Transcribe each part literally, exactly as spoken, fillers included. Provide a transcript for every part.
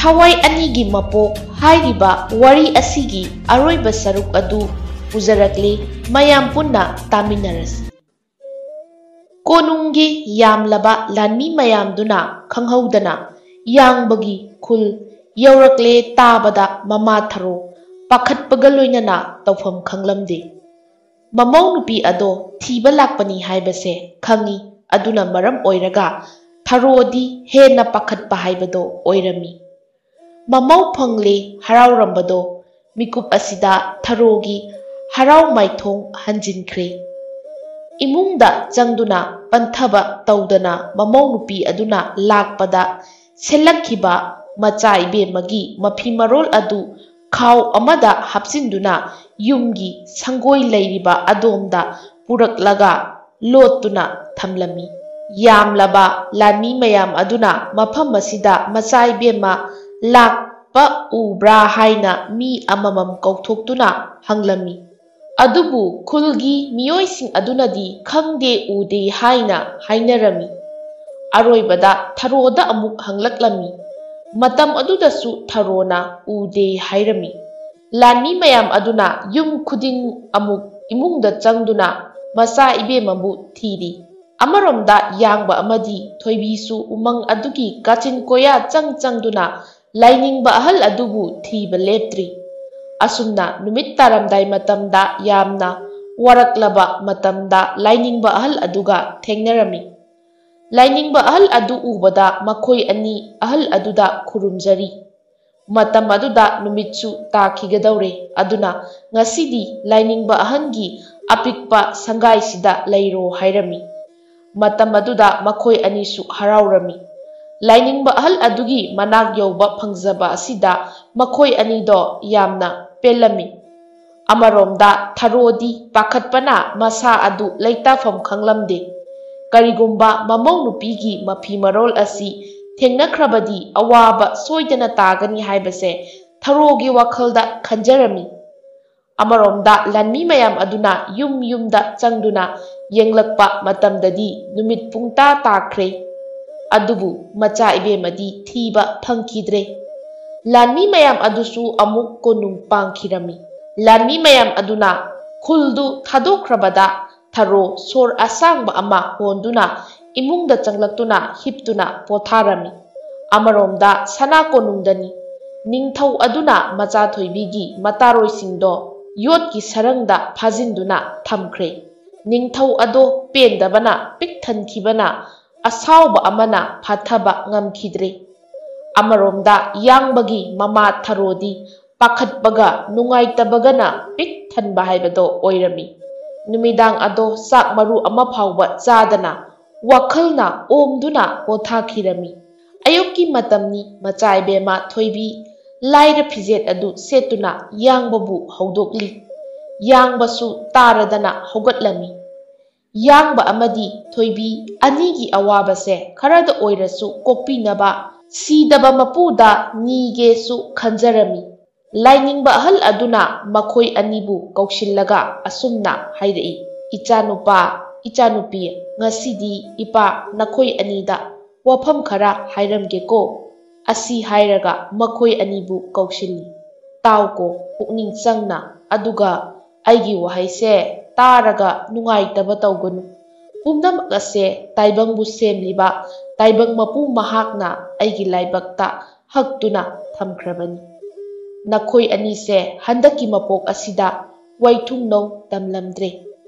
ꯊꯋꯥꯏ ꯑꯅꯤꯒꯤ ꯃꯄꯣꯛ ꯍꯥꯏꯔꯤꯕ ꯋꯥꯔꯤ ꯑꯁꯤꯒꯤ ꯑꯔꯣꯏꯕ ꯁꯔꯨꯛ ꯑꯗꯨ ꯄꯨꯖꯔꯛꯂꯦ, ꯃꯌꯥꯝ ꯄꯨꯟꯅ ꯇꯥꯃꯤꯟꯅꯔꯁꯤ꯫ ꯀꯣꯅꯨꯡꯒꯤ ꯌꯥꯝꯂꯕ ꯂꯥꯟꯃꯤ ꯃꯌꯥꯝꯗꯨꯅ ꯈꯪꯍꯧꯗꯅ ꯌꯥꯡꯕꯒꯤ ꯈꯨꯜ ꯌꯧꯔꯛꯂꯦ ꯇꯥꯕꯗ ꯃꯃꯥ ꯊꯔꯣ ꯄꯥꯈꯠꯄꯒ ꯂꯣꯏꯅꯅ ꯇꯧꯐꯝ ꯈꯪꯂꯝꯗꯦ꯫ ꯃꯃꯧ ꯅꯨꯄꯤ ꯑꯗꯣ ꯊꯤꯕ ꯂꯥꯛꯄꯅꯤ ꯍꯥꯏꯕꯁꯦ ꯈꯪꯏ, ꯑꯗꯨꯅ ꯃꯔꯝ ꯑꯣꯏꯔꯒ ꯊꯔꯣꯗꯤ ꯍꯦꯟꯅ ꯄꯥꯈꯠꯄ ꯍꯥꯏꯕꯗꯣ ꯑꯣꯏꯔꯝꯃꯤ꯫ ꯃꯃꯧ ꯐꯪꯂꯦ ꯍꯔꯥꯎꯔꯝꯕꯗꯣ ꯃꯤꯀꯨꯞ ꯑꯁꯤꯗ ꯊꯔꯣꯒꯤ ꯍꯔꯥꯎ ꯃꯥꯏꯊꯣꯡ ꯍꯟꯖꯤꯟꯈ꯭ꯔꯦ꯫ ꯏꯃꯨꯡꯗ ꯆꯪꯗꯨꯅ ꯄꯟꯊꯕ ꯇꯧꯗꯅ ꯃꯃꯧ ꯅꯨꯄꯤ ꯑꯗꯨꯅ ꯂꯥꯛꯄꯗ ꯁꯦꯠꯂꯛꯈꯤꯕ ꯃꯆꯥ ꯏꯕꯦꯝꯃꯒꯤ ꯃꯐꯤ ꯃꯔꯣꯜ ꯑꯗꯨ ꯈꯥꯎ ꯑꯃꯗ ꯍꯥꯞꯆꯤꯟꯗꯨꯅ ꯌꯨꯝꯒꯤ ꯁꯪꯒꯣꯏ ꯂꯩꯔꯤꯕ ꯑꯗꯣꯝꯗ ꯄꯨꯔꯛꯂꯒ ꯂꯣꯠꯇꯨꯅ ꯊꯝꯂꯝꯃꯤ꯫ ꯌꯥꯝꯂꯕ ꯂꯥꯟꯃꯤ ꯃꯌꯥꯝ ꯑꯗꯨꯅ ꯃꯐꯝ ꯑꯁꯤꯗ ꯃꯆꯥ ꯏꯕꯦꯝꯃ ꯂꯥꯛꯄ ꯎꯕ꯭ꯔꯥ ꯍꯥꯏꯅ ꯃꯤ ꯑꯃꯃꯝ ꯀꯧꯊꯣꯛꯇꯨꯅ ꯍꯪꯂꯝꯃꯤ꯫ ꯑꯗꯨꯕꯨ ꯈꯨꯜꯒꯤ ꯃꯤꯑꯣꯏꯁꯤꯡ ꯑꯗꯨꯅꯗꯤ ꯈꯪꯗꯦ, ꯎꯗꯦ ꯍꯥꯏꯅ ꯍꯥꯏꯅꯔꯝꯃꯤ꯫ ꯑꯔꯣꯏꯕꯗ ꯊꯔꯣꯗ ꯑꯃꯨꯛ ꯍꯪꯂꯛꯂꯝꯃꯤ꯫ ꯃꯇꯝ ꯑꯗꯨꯗꯁꯨ ꯊꯔꯣꯅ ꯎꯗꯦ ꯍꯥꯏꯔꯝꯃꯤ꯫ ꯂꯥꯟꯃꯤ ꯃꯌꯥꯝ ꯑꯗꯨꯅ ꯌꯨꯝ ꯈꯨꯗꯤꯡ ꯑꯃꯨꯛ ꯏꯃꯨꯡꯗ ꯆꯪꯗꯨꯅ ꯃꯆꯥ ꯏꯕꯦꯝꯃꯕꯨ ꯊꯤꯔꯤ꯫ ꯑꯃꯔꯣꯝꯗ ꯌꯥꯡꯕ ꯑꯃꯗꯤ ꯊꯣꯏꯕꯤꯁꯨ ꯎꯃꯪ ꯑꯗꯨꯒꯤ ꯀꯥꯆꯤꯟ ꯀꯣꯌꯥ ꯆꯪ ꯆꯪꯗꯨꯅ ꯂꯥꯏꯅꯤꯡꯕ ꯑꯍꯜ ꯑꯗꯨꯕꯨ ꯊꯤꯕ ꯂꯦꯞꯇ꯭ꯔꯤ꯫ ꯑꯁꯨꯝꯅ ꯅꯨꯃꯤꯠ ꯇꯥꯔꯝꯗꯥꯏ ꯃꯇꯝꯗ ꯌꯥꯝꯅ ꯋꯥꯔꯛꯂꯕ ꯃꯇꯝꯗ ꯂꯥꯏꯅꯤꯡꯕ ꯑꯍꯜ ꯑꯗꯨꯒ ꯊꯦꯡꯅꯔꯝꯃꯤ꯫ ꯂꯥꯏꯅꯤꯡꯕ ꯑꯍꯜ ꯑꯗꯨ ꯎꯕꯗ ꯃꯈꯣꯏ ꯑꯅꯤ ꯑꯍꯜ ꯑꯗꯨꯗ ꯈꯨꯔꯨꯝꯖꯔꯤ꯫ ꯃꯇꯝ ꯑꯗꯨꯗ ꯅꯨꯃꯤꯠꯁꯨ ꯇꯥꯈꯤꯒꯗꯧꯔꯦ, ꯑꯗꯨꯅ ꯉꯁꯤꯗꯤ ꯂꯥꯏꯅꯤꯡꯕ ꯑꯍꯟꯒꯤ ꯑꯄꯤꯛꯄ ꯁꯪꯒꯥꯏꯁꯤꯗ ꯂꯩꯔꯣ ꯍꯥꯏꯔꯝꯃꯤ꯫ ꯃꯇꯝ ꯑꯗꯨꯗ ꯃꯈꯣꯏ ꯑꯅꯤꯁꯨ ꯍꯔꯥꯎꯔꯝꯃꯤ꯫ ꯂꯥꯏꯅꯤꯡꯕ ꯑꯍꯜ ꯑꯗꯨꯒꯤ ꯃꯅꯥꯛ ꯌꯧꯕ ꯐꯪꯖꯕ ꯑꯁꯤꯗ ꯃꯈꯣꯏ ꯑꯅꯤꯗꯣ ꯌꯥꯝꯅ ꯄꯦꯜꯂꯝꯃꯤ꯫ ꯑꯃꯔꯣꯝꯗ ꯊꯔꯣꯗꯤ ꯄꯥꯈꯠꯄꯅ ꯃꯁꯥ ꯑꯗꯨ ꯂꯩꯇꯥꯐꯝ ꯈꯪꯂꯝꯗꯦ꯫ ꯀꯔꯤꯒꯨꯝꯕ ꯃꯃꯧ ꯅꯨꯄꯤꯒꯤ ꯃꯐꯤ ꯃꯔꯣꯜ ꯑꯁꯤ ꯊꯦꯡꯅꯈ꯭ꯔꯕꯗꯤ ꯑꯋꯥꯕ ꯁꯣꯏꯗꯅ ꯇꯥꯒꯅꯤ ꯍꯥꯏꯕꯁꯦ ꯊꯔꯣꯒꯤ ꯋꯥꯈꯜꯗ ꯈꯟꯖꯔꯝꯃꯤ꯫ ꯑꯃꯔꯣꯝꯗ ꯂꯥꯟꯃꯤ ꯃꯌꯥꯝ ꯑꯗꯨꯅ ꯌꯨꯝ ꯌꯨꯝꯗ ꯆꯪꯗꯨꯅ ꯌꯦꯡꯂꯛꯄ ꯃꯇꯝꯗꯗꯤ ꯅꯨꯃꯤꯠ ꯄꯨꯡꯇꯥ ꯇꯥꯈ꯭ꯔꯦ꯫ ꯑꯗꯨꯕꯨ ꯃꯆꯥ ꯏꯕꯦꯝꯃꯗꯤ ꯊꯤꯕ ꯐꯪꯈꯤꯗ꯭ꯔꯦ꯫ ꯂꯥꯟꯃꯤ ꯃꯌꯥꯝ ꯑꯗꯨꯁꯨ ꯑꯃꯨꯛ ꯀꯣꯅꯨꯡ ꯄꯥꯡꯈꯤꯔꯝꯃꯤ꯫ ꯂꯥꯟꯃꯤ ꯃꯌꯥꯝ ꯑꯗꯨꯅ ꯈꯨꯜꯗꯨ ꯊꯥꯗꯣꯛꯈ꯭ꯔꯕꯗ ꯊꯔꯣ ꯁꯣꯔ ꯑꯁꯥꯡꯕ ꯑꯃ ꯍꯣꯟꯗꯨꯅ ꯏꯃꯨꯡꯗ ꯆꯪꯂꯛꯇꯨꯅ ꯍꯤꯞꯇꯨꯅ ꯄꯣꯊꯥꯔꯝꯃꯤ꯫ ꯑꯃꯔꯣꯝꯗ ꯁꯅꯥ ꯀꯣꯅꯨꯡꯗꯅꯤ꯫ ꯅꯤꯡꯊꯧ ꯑꯗꯨꯅ ꯃꯆꯥ ꯊꯣꯏꯕꯤꯒꯤ ꯃꯇꯥꯔꯣꯏꯁꯤꯡꯗꯣ ꯌꯣꯠꯀꯤ ꯁꯔꯪꯗ ꯐꯥꯖꯤꯟꯗꯨꯅ ꯊꯝꯈ꯭ꯔꯦ꯫ ꯅꯤꯡꯊꯧ ꯑꯗꯣ ꯄꯦꯟꯗꯕꯅ ꯄꯤꯛ ꯊꯟꯈꯤꯕꯅ ꯑꯁꯥꯎꯕ ꯑꯃꯅ ꯐꯥꯊꯕ ꯉꯝꯈꯤꯗ꯭ꯔꯦ꯫ ꯑꯃꯔꯣꯝꯗ ꯌꯥꯡꯕꯒꯤ ꯃꯃꯥ ꯊꯔꯣꯗꯤ ꯄꯥꯈꯠꯄꯒ ꯅꯨꯡꯉꯥꯏꯇꯕꯒꯅ ꯄꯤꯛ ꯊꯟꯕ ꯍꯥꯏꯕꯗꯣ ꯑꯣꯏꯔꯝꯃꯤ꯫ ꯅꯨꯃꯤꯗꯥꯡ ꯑꯗꯣ ꯆꯥꯛ ꯃꯔꯨ ꯑꯃ ꯐꯥꯎꯕ ꯆꯥꯗꯅ ꯋꯥꯈꯜꯅ ꯑꯣꯝꯗꯨꯅ ꯄꯣꯊꯥꯈꯤꯔꯝꯃꯤ꯫ ꯑꯌꯨꯛꯀꯤ ꯃꯇꯝꯅꯤ꯫ ꯃꯆꯥ ꯏꯕꯦꯝꯃ ꯊꯣꯏꯕꯤ ꯂꯥꯏꯔ ꯐꯤꯖꯦꯠ ꯑꯗꯨ ꯁꯦꯠꯇꯨꯅ ꯌꯥꯡꯕꯕꯨ ꯍꯧꯗꯣꯛꯂꯤ꯫ ꯌꯥꯡꯕꯁꯨ ꯇꯥꯔꯗꯅ ꯍꯧꯒꯠꯂꯝꯃꯤ꯫ ꯌꯥꯡꯕ ꯑꯃꯗꯤ ꯊꯣꯏꯕꯤ ꯑꯅꯤꯒꯤ ꯑꯋꯥꯕꯁꯦ ꯈꯔꯗ ꯑꯣꯏꯔꯁꯨ ꯀꯣꯛꯄꯤꯅꯕ ꯁꯤꯗꯕ ꯃꯄꯨꯗ ꯅꯤꯒꯦꯁꯨ ꯈꯟꯖꯔꯝꯃꯤ꯫ ꯂꯥꯏꯅꯤꯡꯕ ꯑꯍꯜ ꯑꯗꯨꯅ ꯃꯈꯣꯏ ꯑꯅꯤꯕꯨ ꯀꯧꯁꯤꯜꯂꯒ ꯑꯁꯨꯝꯅ ꯍꯥꯏꯔꯛꯏ, "ꯏꯆꯥꯅꯨꯄꯥ, ꯏꯆꯥꯅꯨꯄꯤ, ꯉꯁꯤꯗꯤ ꯏꯄꯥ ꯅꯈꯣꯏ ꯑꯅꯤꯗ ꯋꯥꯐꯝ ꯈꯔ ꯍꯥꯏꯔꯝꯒꯦꯀꯣ?" ꯑꯁꯤ ꯍꯥꯏꯔꯒ ꯃꯈꯣꯏ ꯑꯅꯤꯕꯨ ꯀꯧꯁꯤꯜꯂꯤ꯫ "ꯇꯥꯎꯀꯣ ꯄꯨꯛꯅꯤꯡ ꯆꯪꯅ, ꯑꯗꯨꯒ ꯑꯩꯒꯤ ꯋꯥꯍꯩꯁꯦ ꯇꯥꯔꯒ ꯅꯨꯡꯉꯥꯏꯇꯕ ꯇꯧꯒꯅꯨ꯫ ꯄꯨꯝꯅꯃꯛ ꯑꯁꯦ ꯇꯥꯏꯕꯪꯕꯨ ꯁꯦꯝꯂꯤꯕ ꯇꯥꯏꯕꯪ ꯃꯄꯨ ꯃꯍꯥꯛꯅ ꯑꯩꯒꯤ ꯂꯥꯏꯕꯛꯇ ꯍꯛꯇꯨꯅ ꯊꯝꯈ꯭ꯔꯕꯅꯤ꯫ ꯅꯈꯣꯏ ꯑꯅꯤꯁꯦ ꯍꯟꯗꯛꯀꯤ ꯃꯄꯣꯛ ꯑꯁꯤꯗ ꯋꯥꯏꯊꯨꯡꯅꯧ ꯇꯝꯂꯝꯗ꯭ꯔꯦ꯫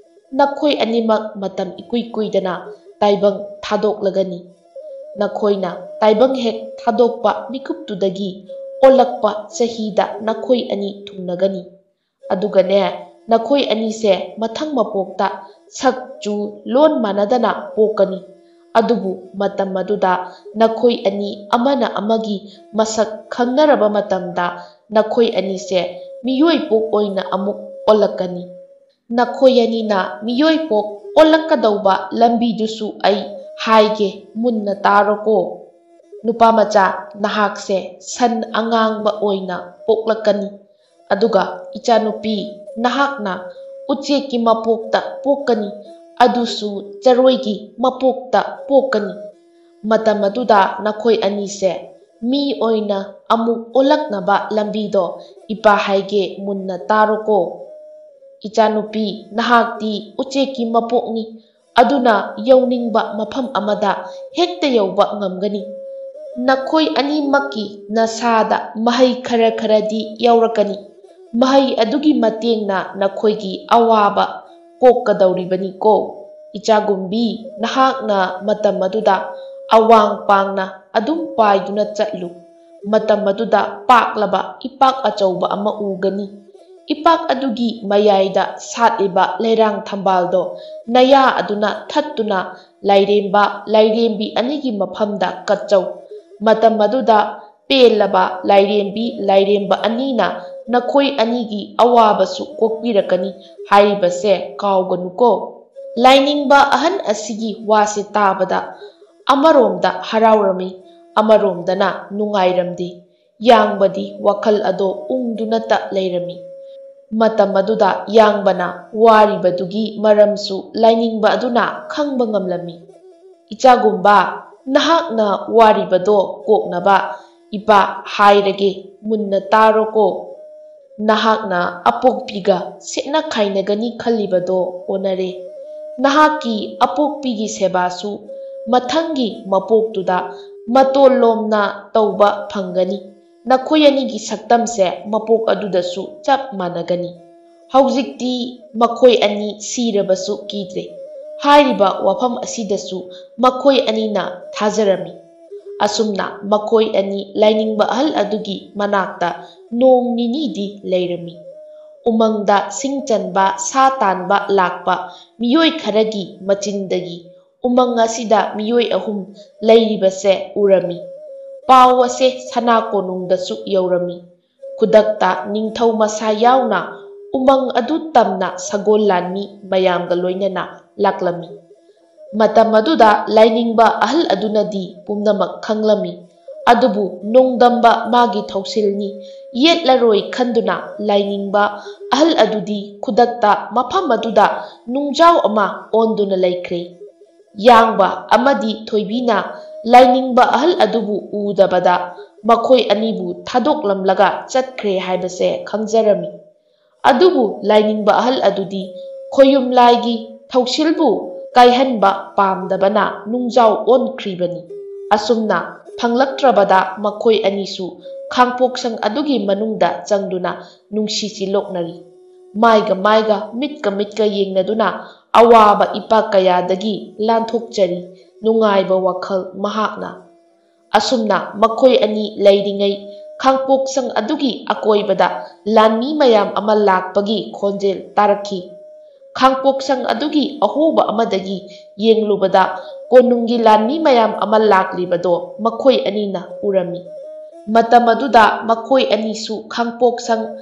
ꯅꯈꯣꯏ ꯑꯅꯤꯃꯛ ꯃꯇꯝ ꯏꯀꯨꯏ ꯀꯨꯏꯗꯅ ꯇꯥꯏꯕꯪ ꯊꯥꯗꯣꯛꯂꯒꯅꯤ꯫ ꯅꯈꯣꯏꯅ ꯇꯥꯏꯕꯪ ꯍꯦꯛ ꯊꯥꯗꯣꯛꯄ ꯃꯤꯀꯨꯞꯇꯨꯗꯒꯤ ꯑꯣꯜꯂꯛꯄ ꯆꯍꯤꯗ ꯅꯈꯣꯏ ꯑꯅꯤ ꯊꯨꯡꯅꯒꯅꯤ꯫ ꯑꯗꯨꯒꯅꯦ, ꯅꯈꯣꯏ ꯑꯅꯤꯁꯦ ꯃꯊꯪ ꯃꯄꯣꯛꯇ ꯁꯛ ꯆꯨ ꯂꯣꯟ ꯃꯥꯟꯅꯗꯅ ꯄꯣꯛꯀꯅꯤ꯫ ꯑꯗꯨꯕꯨ ꯃꯇꯝ ꯑꯗꯨꯗ ꯅꯈꯣꯏ ꯑꯅꯤ ꯑꯃꯅ ꯑꯃꯒꯤ ꯃꯁꯛ ꯈꯪꯅꯔꯕ ꯃꯇꯝꯗ ꯅꯈꯣꯏ ꯑꯅꯤꯁꯦ ꯃꯤꯑꯣꯏ ꯄꯣꯛ ꯑꯣꯏꯅ ꯑꯃꯨꯛ ꯑꯣꯜꯂꯛꯀꯅꯤ꯫ ꯅꯈꯣꯏ ꯑꯅꯤꯅ ꯃꯤꯑꯣꯏ ꯄꯣꯛ ꯑꯣꯜꯂꯛꯀꯗꯧꯕ ꯂꯝꯕꯤꯗꯨꯁꯨ ꯑꯩ ꯍꯥꯏꯒꯦ, ꯃꯨꯟꯅ ꯇꯥꯔꯣꯀꯣ꯫ ꯅꯨꯄꯥ ꯃꯆꯥ, ꯅꯍꯥꯛꯁꯦ ꯁꯟ ꯑꯉꯥꯡꯕ ꯑꯣꯏꯅ ꯄꯣꯛꯂꯛꯀꯅꯤ꯫ ꯑꯗꯨꯒ ꯏꯆꯥꯅꯨꯄꯤ, ꯅꯍꯥꯛꯅ ꯎꯆꯦꯛꯀꯤ ꯃꯄꯣꯛꯇ ꯄꯣꯛꯀꯅꯤ, ꯑꯗꯨꯁꯨ ꯆꯔꯣꯏꯒꯤ ꯃꯄꯣꯛꯇ ꯄꯣꯛꯀꯅꯤ꯫ ꯃꯇꯝ ꯑꯗꯨꯗ ꯅꯈꯣꯏ ꯑꯅꯤꯁꯦ ꯃꯤ ꯑꯣꯏꯅ ꯑꯃꯨꯛ ꯑꯣꯜꯂꯛꯅꯕ ꯂꯝꯕꯤꯗꯣ ꯏꯄꯥ ꯍꯥꯏꯒꯦ, ꯃꯨꯟꯅ ꯇꯥꯔꯣꯀꯣ꯫ ꯏꯆꯥꯅꯨꯄꯤ, ꯅꯍꯥꯛꯇꯤ ꯎꯆꯦꯛꯀꯤ ꯃꯄꯣꯛꯅꯤ, ꯑꯗꯨꯅ ꯌꯧꯅꯤꯡꯕ ꯃꯐꯝ ꯑꯃꯗ ꯍꯦꯛꯇ ꯌꯧꯕ ꯉꯝꯒꯅꯤ꯫ ꯅꯈꯣꯏ ꯑꯅꯤꯃꯛꯀꯤ ꯅꯁꯥꯗ ꯃꯍꯩ ꯈꯔ ꯈꯔꯗꯤ ꯌꯥꯎꯔꯛꯀꯅꯤ꯫ ꯃꯍꯩ ꯑꯗꯨꯒꯤ ꯃꯇꯦꯡꯅ ꯅꯈꯣꯏꯒꯤ ꯑꯋꯥꯕ ꯀꯣꯛꯀꯗꯧꯔꯤꯕꯅꯤꯀꯣ꯫ ꯏꯆꯥꯒꯨꯝꯕꯤ, ꯅꯍꯥꯛꯅ ꯃꯇꯝ ꯑꯗꯨꯗ ꯑꯋꯥꯡ ꯄꯥꯡꯅ ꯑꯗꯨꯝ ꯄꯥꯏꯗꯨꯅ ꯆꯠꯂꯨ꯫ ꯃꯇꯝ ꯑꯗꯨꯗ ꯄꯥꯛꯂꯕ ꯏꯄꯥꯛ ꯑꯆꯧꯕ ꯑꯃ ꯎꯒꯅꯤ꯫ ꯏꯄꯥꯛ ꯑꯗꯨꯒꯤ ꯃꯌꯥꯏꯗ ꯁꯥꯠꯂꯤꯕ ꯂꯩꯔꯥꯡ ꯊꯝꯕꯥꯜꯗꯣ ꯅꯌꯥ ꯑꯗꯨꯅ ꯊꯠꯇꯨꯅ ꯂꯥꯏꯔꯦꯝꯕ, ꯂꯥꯏꯔꯦꯝꯕꯤ ꯑꯅꯤꯒꯤ ꯃꯐꯝꯗ ꯀꯠꯆꯧ꯫ ꯃꯇꯝ ꯑꯗꯨꯗ ꯄꯦꯜꯂꯕ ꯂꯥꯏꯔꯦꯝꯕꯤ, ꯂꯥꯏꯔꯦꯝꯕ ꯑꯅꯤꯅ ꯅꯈꯣꯏ ꯑꯅꯤꯒꯤ ꯑꯋꯥꯕꯁꯨ ꯀꯣꯛꯄꯤꯔꯛꯀꯅꯤ ꯍꯥꯏꯔꯤꯕꯁꯦ ꯀꯥꯎꯒꯅꯨꯀꯣ꯫ ꯂꯥꯏꯅꯤꯡꯕ ꯑꯍꯟ ꯑꯁꯤꯒꯤ ꯋꯥꯁꯦ ꯇꯥꯕꯗ ꯑꯃꯔꯣꯝꯗ ꯍꯔꯥꯎꯔꯝꯃꯤ, ꯑꯃꯔꯣꯝꯗꯅ ꯅꯨꯡꯉꯥꯏꯔꯝꯗꯦ꯫ ꯌꯥꯡꯕꯗꯤ ꯋꯥꯈꯜ ꯑꯗꯣ ꯎꯪꯗꯨꯅꯇ ꯂꯩꯔꯝꯃꯤ꯫ ꯃꯇꯝ ꯑꯗꯨꯗ ꯌꯥꯡꯕꯅ ꯋꯥꯔꯤꯕꯗꯨꯒꯤ ꯃꯔꯝꯁꯨ ꯂꯥꯏꯅꯤꯡꯕ ꯑꯗꯨꯅ ꯈꯪꯕ ꯉꯝꯂꯝꯃꯤ꯫ "ꯏꯆꯥꯒꯨꯝꯕ, ꯅꯍꯥꯛꯅ ꯋꯥꯔꯤꯕꯗꯣ ꯀꯣꯛꯅꯕ ꯏꯄꯥ ꯍꯥꯏꯔꯒꯦ, ꯃꯨꯟꯅ ꯇꯥꯔꯣꯀꯣ꯫ ꯅꯍꯥꯛꯅ ꯑꯄꯣꯛꯄꯤꯒ ꯁꯦꯠꯅ ꯈꯥꯏꯅꯒꯅꯤ ꯈꯜꯂꯤꯕꯗꯣ ꯑꯣꯟꯅꯔꯦ꯫ ꯅꯍꯥꯛꯀꯤ ꯑꯄꯣꯛꯄꯤꯒꯤ ꯁꯦꯕꯥꯁꯨ ꯃꯊꯪꯒꯤ ꯃꯄꯣꯛꯇꯨꯗ ꯃꯇꯣꯟ ꯂꯣꯝꯅ ꯇꯧꯕ ꯐꯪꯒꯅꯤ꯫ ꯅꯈꯣꯏ ꯑꯅꯤꯒꯤ ꯁꯛꯇꯝꯁꯦ ꯃꯄꯣꯛ ꯑꯗꯨꯗꯁꯨ ꯆꯞ ꯃꯥꯟꯅꯒꯅꯤ꯫ ꯍꯧꯖꯤꯛꯇꯤ ꯃꯈꯣꯏ ꯑꯅꯤ ꯁꯤꯔꯕꯁꯨ ꯀꯤꯗ꯭ꯔꯦ"꯫ ꯍꯥꯏꯔꯤꯕ ꯋꯥꯐꯝ ꯑꯁꯤꯗꯁꯨ ꯃꯈꯣꯏ ꯑꯅꯤꯅ ꯊꯥꯖꯔꯝꯃꯤ꯫ ꯑꯁꯨꯝꯅ ꯃꯈꯣꯏ ꯑꯅꯤ ꯂꯥꯏꯅꯤꯡꯕ ꯑꯍꯜ ꯑꯗꯨꯒꯤ ꯃꯅꯥꯛꯇ ꯅꯣꯡ ꯅꯤꯅꯤꯗꯤ ꯂꯩꯔꯝꯃꯤ꯫ ꯎꯃꯪꯗ ꯁꯤꯡ ꯆꯟꯕ, ꯁꯥ ꯇꯥꯟꯕ ꯂꯥꯛꯄ ꯃꯤꯑꯣꯏ ꯈꯔꯒꯤ ꯃꯆꯤꯟꯗꯒꯤ ꯎꯃꯪ ꯑꯁꯤꯗ ꯃꯤꯑꯣꯏ ꯑꯍꯨꯝ ꯂꯩꯔꯤꯕꯁꯦ ꯎꯔꯝꯃꯤ꯫ ꯄꯥꯎ ꯑꯁꯦ ꯁꯅꯥ ꯀꯣꯅꯨꯡꯗꯁꯨ ꯌꯧꯔꯝꯃꯤ꯫ ꯈꯨꯗꯛꯇ ꯅꯤꯡꯊꯧ ꯃꯁꯥ ꯌꯥꯎꯅ ꯎꯃꯪ ꯑꯗꯨ ꯇꯝꯅ ꯁꯒꯣꯜ ꯂꯥꯟꯃꯤ ꯃꯌꯥꯝꯒ ꯂꯣꯏꯅꯅ ꯂꯥꯛꯂꯝꯃꯤ꯫ ꯃꯇꯝ ꯑꯗꯨꯗ ꯂꯥꯏꯅꯤꯡꯕ ꯑꯍꯜ ꯑꯗꯨꯅꯗꯤ ꯄꯨꯝꯅꯃꯛ ꯈꯪꯂꯝꯃꯤ꯫ ꯑꯗꯨꯕꯨ ꯅꯣꯡꯗꯝꯕ ꯃꯥꯒꯤ ꯊꯧꯁꯤꯜꯅꯤ, ꯌꯦꯠꯂꯔꯣꯏ ꯈꯟꯗꯨꯅ ꯂꯥꯏꯅꯤꯡꯕ ꯑꯍꯜ ꯑꯗꯨꯗꯤ ꯈꯨꯗꯛꯇ ꯃꯐꯝ ꯑꯗꯨꯗ ꯅꯨꯡꯖꯥꯎ ꯑꯃ ꯑꯣꯟꯗꯨꯅ ꯂꯩꯈ꯭ꯔꯦ꯫ ꯌꯥꯡꯕ ꯑꯃꯗꯤ ꯊꯣꯏꯕꯤꯅ ꯂꯥꯏꯅꯤꯡꯕ ꯑꯍꯜ ꯑꯗꯨꯕꯨ ꯎꯗꯕꯗ ꯃꯈꯣꯏ ꯑꯅꯤꯕꯨ ꯊꯥꯗꯣꯛꯂꯝꯂꯒ ꯆꯠꯈ꯭ꯔꯦ ꯍꯥꯏꯕꯁꯦ ꯈꯪꯖꯔꯝꯃꯤ꯫ ꯑꯗꯨꯕꯨ ꯂꯥꯏꯅꯤꯡꯕ ꯑꯍꯜ ꯑꯗꯨꯗꯤ ꯈꯣꯌꯨꯝ ꯂꯥꯏꯒꯤ ꯊꯧꯁꯤꯜꯕꯨ ꯀꯥꯏꯍꯟꯕ ꯄꯥꯝꯗꯕꯅ ꯅꯨꯡꯖꯥꯎ ꯑꯣꯟꯈ꯭ꯔꯤꯕꯅꯤ꯫ ꯑꯁꯨꯝꯅ ꯐꯪꯂꯛꯇ꯭ꯔꯕꯗ ꯃꯈꯣꯏ ꯑꯅꯤꯁꯨ ꯈꯥꯡꯄꯣꯛꯁꯪ ꯑꯗꯨꯒꯤ ꯃꯅꯨꯡꯗ ꯆꯪꯗꯨꯅ ꯅꯨꯡꯁꯤ ꯆꯤꯜꯂꯣꯛꯅꯔꯤ꯫ ꯃꯥꯏꯒ ꯃꯥꯏꯒ, ꯃꯤꯠꯀ ꯃꯤꯠꯀ ꯌꯦꯡꯅꯗꯨꯅ ꯑꯋꯥꯕ ꯏꯄꯥꯛ ꯀꯌꯥꯗꯒꯤ ꯂꯥꯟꯊꯣꯛꯆꯔꯤ ꯅꯨꯡꯉꯥꯏꯕ ꯋꯥꯈꯜ ꯃꯍꯥꯛꯅ꯫ ꯑꯁꯨꯝꯅ ꯃꯈꯣꯏ ꯑꯅꯤ ꯂꯩꯔꯤꯉꯩ ꯈꯥꯡꯄꯣꯛꯁꯪ ꯑꯗꯨꯒꯤ ꯑꯀꯣꯏꯕꯗ ꯂꯥꯟꯃꯤ ꯃꯌꯥꯝ ꯑꯃ ꯂꯥꯛꯄꯒꯤ ꯈꯣꯟꯖꯦꯜ ꯇꯥꯔꯛꯈꯤ꯫ ꯈꯥꯡꯄꯣꯛꯁꯪ ꯑꯗꯨꯒꯤ ꯑꯍꯣꯕ ꯑꯃꯗꯒꯤ ꯌꯦꯡꯂꯨꯕꯗ ꯀꯣꯅꯨꯡꯒꯤ ꯂꯥꯟꯃꯤ ꯃꯌꯥꯝ ꯑꯃ ꯂꯥꯛꯂꯤꯕꯗꯣ ꯃꯈꯣꯏ ꯑꯅꯤꯅ ꯎꯔꯝꯃꯤ꯫ ꯃꯇꯝ ꯑꯗꯨꯗ ꯃꯈꯣꯏ ꯑꯅꯤꯁꯨ ꯈꯥꯡꯄꯣꯛꯁꯪ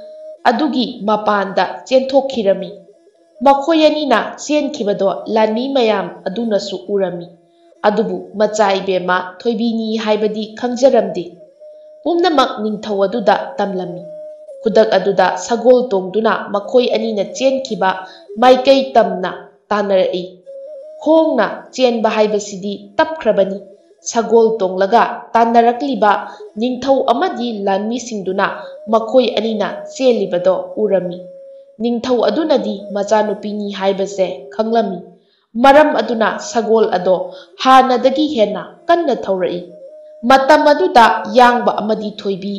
ꯑꯗꯨꯒꯤ ꯃꯄꯥꯟꯗ ꯆꯦꯟꯊꯣꯛꯈꯤꯔꯝꯃꯤ꯫ ꯃꯈꯣꯏ ꯑꯅꯤꯅ ꯆꯦꯟꯈꯤꯕꯗꯣ ꯂꯥꯟꯃꯤ ꯃꯌꯥꯝ ꯑꯗꯨꯅꯁꯨ ꯎꯔꯝꯃꯤ꯫ ꯑꯗꯨꯕꯨ ꯃꯆꯥ ꯏꯕꯦꯝꯃ ꯊꯣꯏꯕꯤꯅꯤ ꯍꯥꯏꯕꯗꯤ ꯈꯪꯖꯔꯝꯗꯦ꯫ ꯄꯨꯝꯅꯃꯛ ꯅꯤꯡꯊꯧ ꯑꯗꯨꯗ ꯇꯝꯂꯝꯃꯤ꯫ ꯈꯨꯗꯛ ꯑꯗꯨꯗ ꯁꯒꯣꯜ ꯇꯣꯡꯗꯨꯅ ꯃꯈꯣꯏ ꯑꯅꯤꯅ ꯆꯦꯟꯈꯤꯕ ꯃꯥꯏꯀꯩ ꯇꯝꯅ ꯇꯥꯟꯅꯔꯛꯏ꯫ ꯈꯣꯡꯅ ꯆꯦꯟꯕ ꯍꯥꯏꯕꯁꯤꯗꯤ ꯇꯞꯈ꯭ꯔꯕꯅꯤ꯫ ꯁꯒꯣꯜ ꯇꯣꯡꯂꯒ ꯇꯥꯟꯅꯔꯛꯂꯤꯕ ꯅꯤꯡꯊꯧ ꯑꯃꯗꯤ ꯂꯥꯟꯃꯤꯁꯤꯡꯗꯨꯅ ꯃꯈꯣꯏ ꯑꯅꯤꯅ ꯆꯦꯜꯂꯤꯕꯗꯣ ꯎꯔꯝꯃꯤ꯫ ꯅꯤꯡꯊꯧ ꯑꯗꯨꯅꯗꯤ ꯃꯆꯥꯅꯨꯄꯤꯅꯤ ꯍꯥꯏꯕꯁꯦ ꯈꯪꯂꯝꯃꯤ꯫ ꯃꯔꯝ ꯑꯗꯨꯅ ꯁꯒꯣꯜ ꯑꯗꯣ ꯍꯥꯟꯅꯗꯒꯤ ꯍꯦꯟꯅ ꯀꯟꯅ ꯊꯧꯔꯛꯏ꯫ ꯃꯇꯝ ꯑꯗꯨꯗ ꯌꯥꯡꯕ ꯑꯃꯗꯤ ꯊꯣꯏꯕꯤ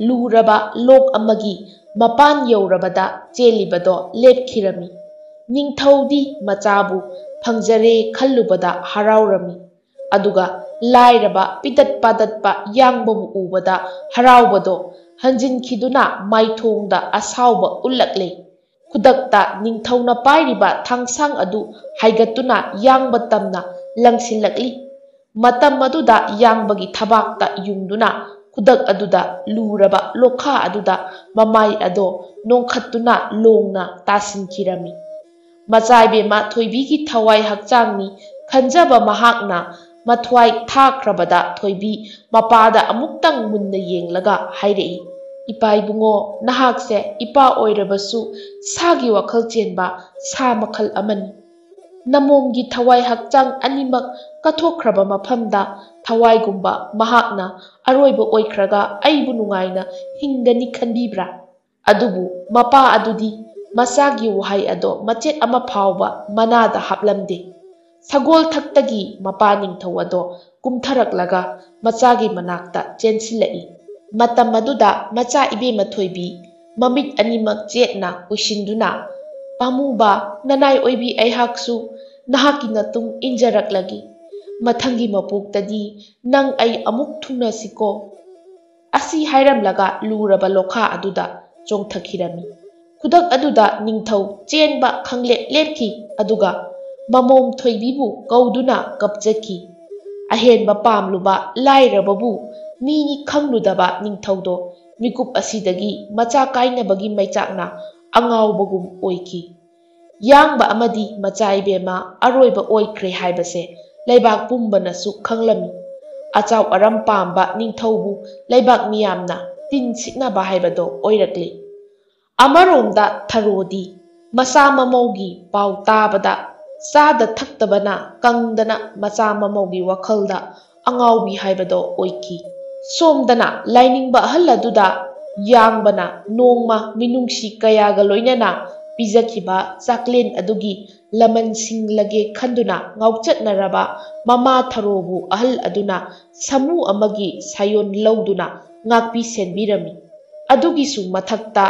ꯂꯨꯔꯕ ꯂꯣꯛ ꯑꯃꯒꯤ ꯃꯄꯥꯟ ꯌꯧꯔꯕꯗ ꯆꯦꯜꯂꯤꯕꯗꯣ ꯂꯦꯞꯈꯤꯔꯝꯃꯤ꯫ ꯅꯤꯡꯊꯧꯗꯤ ꯃꯆꯥꯕꯨ ꯐꯪꯖꯔꯦ ꯈꯜꯂꯨꯕꯗ ꯍꯔꯥꯎꯔꯝꯃꯤ꯫ ꯑꯗꯨꯒ ꯂꯥꯏꯔꯕ ꯄꯤꯗꯠ ꯄꯥꯗꯠꯄ ꯌꯥꯡꯕꯕꯨ ꯎꯕꯗ ꯍꯔꯥꯎꯕꯗꯣ ꯍꯟꯖꯤꯟꯈꯤꯗꯨꯅ ꯃꯥꯏꯊꯣꯡꯗ ꯑꯁꯥꯎꯕ ꯎꯠꯂꯛꯂꯦ꯫ ꯈꯨꯗꯛꯇ ꯅꯤꯡꯊꯧꯅ ꯄꯥꯏꯔꯤꯕ ꯊꯥꯡꯁꯥꯡ ꯑꯗꯨ ꯍꯥꯏꯒꯠꯇꯨꯅ ꯌꯥꯡꯕ ꯇꯝꯅ ꯂꯪꯁꯤꯜꯂꯛꯂꯤ꯫ ꯃꯇꯝ ꯑꯗꯨꯗ ꯌꯥꯡꯕꯒꯤ ꯊꯕꯥꯛꯇ ꯌꯨꯡꯗꯨꯅ ꯈꯨꯗꯛ ꯑꯗꯨꯗ ꯂꯨꯔꯕ ꯂꯣꯛꯈꯥ ꯑꯗꯨꯗ ꯃꯃꯥꯏ ꯑꯗꯣ ꯅꯣꯡꯈꯠꯇꯨꯅ ꯂꯣꯡꯅ ꯇꯥꯁꯤꯟꯈꯤꯔꯝꯃꯤ꯫ ꯃꯆꯥ ꯏꯕꯦꯝꯃ ꯊꯣꯏꯕꯤꯒꯤ ꯊꯋꯥꯏ ꯍꯛꯆꯥꯡꯅꯤ ꯈꯟꯖꯕ ꯃꯍꯥꯛꯅ ꯃꯊ꯭ꯋꯥꯏ ꯊꯥꯈ꯭ꯔꯕꯗ ꯊꯣꯏꯕꯤ ꯃꯄꯥꯗ ꯑꯃꯨꯛꯇꯪ ꯃꯨꯟꯅ ꯌꯦꯡꯂꯒ ꯍꯥꯏꯔꯛꯏ, "ꯏꯄꯥ ꯏꯕꯨꯡꯉꯣ, ꯅꯍꯥꯛꯁꯦ ꯏꯄꯥ ꯑꯣꯏꯔꯕꯁꯨ ꯁꯥꯒꯤ ꯋꯥꯈꯜ ꯆꯦꯟꯕ ꯁꯥ ꯃꯈꯜ ꯑꯃꯅꯤ꯫ ꯅꯃꯣꯝꯒꯤ ꯊꯋꯥꯏ ꯍꯛꯆꯥꯡ ꯑꯅꯤꯃꯛ ꯀꯠꯊꯣꯛꯈ꯭ꯔꯕ ꯃꯐꯝꯗ ꯊꯋꯥꯏꯒꯨꯝꯕ ꯃꯍꯥꯛꯅ ꯑꯔꯣꯏꯕ ꯑꯣꯏꯈ꯭ꯔꯒ ꯑꯩꯕꯨ ꯅꯨꯡꯉꯥꯏꯅ ꯍꯤꯡꯒꯅꯤ ꯈꯟꯕꯤꯕ꯭ꯔꯥ? ꯑꯗꯨꯕꯨ ꯃꯄꯥ ꯑꯗꯨꯗꯤ ꯃꯆꯥꯒꯤ ꯋꯥꯍꯩ ꯑꯗꯣ ꯃꯆꯦꯠ ꯑꯃ ꯐꯥꯎꯕ ꯃꯅꯥꯗ ꯍꯥꯞꯂꯝꯗꯦ꯫ ꯁꯒꯣꯜ ꯊꯛꯇꯒꯤ ꯃꯄꯥ ꯅꯤꯡꯊꯧ ꯑꯗꯣ ꯀꯨꯝꯊꯔꯛꯂꯒ ꯃꯆꯥꯒꯤ ꯃꯅꯥꯛꯇ ꯆꯦꯟꯁꯤꯜꯂꯛꯏ꯫ ꯃꯇꯝ ꯑꯗꯨꯗ ꯃꯆꯥ ꯏꯕꯦꯝꯃ ꯊꯣꯏꯕꯤ ꯃꯃꯤꯠ ꯑꯅꯤꯃꯛ ꯆꯦꯠꯅ ꯎꯏꯁꯤꯟꯗꯨꯅ, "ꯄꯥꯝꯃꯨꯕ ꯅꯅꯥꯏ ꯑꯣꯏꯕꯤ ꯑꯩꯍꯥꯛꯁꯨ ꯅꯍꯥꯛꯀꯤ ꯅꯇꯨꯡ ꯏꯟꯖꯔꯛꯂꯒꯦ꯫ ꯃꯊꯪꯒꯤ ꯃꯄꯣꯛꯇꯗꯤ ꯅꯪ ꯑꯩ ꯑꯃꯨꯛ ꯊꯨꯡꯅꯁꯤꯀꯣ?" ꯑꯁꯤ ꯍꯥꯏꯔꯝꯂꯒ ꯂꯨꯔꯕ ꯂꯣꯈꯥ ꯑꯗꯨꯗ ꯆꯣꯡꯊꯈꯤꯔꯝꯃꯤ꯫ ꯈꯨꯗꯛ ꯑꯗꯨꯗ ꯅꯤꯡꯊꯧ ꯆꯦꯟꯕ ꯈꯪꯂꯦꯞ ꯂꯦꯞꯈꯤ, ꯑꯗꯨꯒ ꯃꯃꯣꯝ ꯊꯣꯏꯕꯤꯕꯨ ꯀꯧꯗꯨꯅ ꯀꯞꯆꯈꯤ꯫ ꯑꯍꯦꯟꯕ ꯄꯥꯝꯂꯨꯕ ꯂꯥꯏꯔꯕꯕꯨ ꯃꯤꯅꯤ ꯈꯪꯂꯨꯗꯕ ꯅꯤꯡꯊꯧꯗꯣ ꯃꯤꯀꯨꯞ ꯑꯁꯤꯗꯒꯤ ꯃꯆꯥ ꯀꯥꯏꯅꯕꯒꯤ ꯃꯩꯆꯥꯛꯅ ꯑꯉꯥꯎꯕꯒꯨꯝ ꯑꯣꯏꯈꯤ꯫ ꯌꯥꯡꯕ ꯑꯃꯗꯤ ꯃꯆꯥ ꯏꯕꯦꯝꯃ ꯑꯔꯣꯏꯕ ꯑꯣꯏꯈ꯭ꯔꯦ ꯍꯥꯏꯕꯁꯦ ꯂꯩꯕꯥꯛ ꯄꯨꯝꯕꯅꯁꯨ ꯈꯪꯂꯝꯃꯤ꯫ ꯑꯆꯥꯎ ꯑꯔꯝ ꯄꯥꯝꯕ ꯅꯤꯡꯊꯧꯕꯨ ꯂꯩꯕꯥꯛ ꯃꯤꯌꯥꯝꯅ ꯇꯤꯟ ꯁꯤꯠꯅꯕ ꯍꯥꯏꯕꯗꯣ ꯑꯣꯏꯔꯛꯂꯤ꯫ ꯑꯃꯔꯣꯝꯗ ꯊꯔꯣꯗꯤ ꯃꯆꯥ ꯃꯃꯧꯒꯤ ꯄꯥꯎ ꯇꯥꯕꯗ ꯆꯥꯗ ꯊꯛꯇꯕꯅ ꯀꯪꯗꯅ ꯃꯆꯥ ꯃꯃꯧꯒꯤ ꯋꯥꯈꯜꯗ ꯑꯉꯥꯎꯕꯤ ꯍꯥꯏꯕꯗꯣ ꯑꯣꯏꯈꯤ꯫ ꯁꯣꯝꯗꯅ ꯂꯥꯏꯅꯤꯡꯕ ꯑꯍꯜ ꯑꯗꯨꯗ ꯌꯥꯡꯕꯅ ꯅꯣꯡꯃ ꯃꯤꯅꯨꯡꯁꯤ ꯀꯌꯥꯒ ꯂꯣꯏꯅꯅ ꯄꯤꯖꯈꯤꯕ ꯆꯥꯛꯂꯦꯟ ꯑꯗꯨꯒꯤ ꯂꯃꯟꯁꯤꯡꯂꯒꯦ ꯈꯟꯗꯨꯅ ꯉꯥꯎꯆꯠꯅꯔꯕ ꯃꯃꯥ ꯊꯔꯣꯕꯨ ꯑꯍꯜ ꯑꯗꯨꯅ ꯁꯥꯃꯨ ꯑꯃꯒꯤ ꯁꯥꯌꯣꯟ ꯂꯧꯗꯨꯅ ꯉꯥꯛꯄꯤ ꯁꯦꯟꯕꯤꯔꯝꯃꯤ꯫ ꯑꯗꯨꯒꯤꯁꯨ ꯃꯊꯛꯇ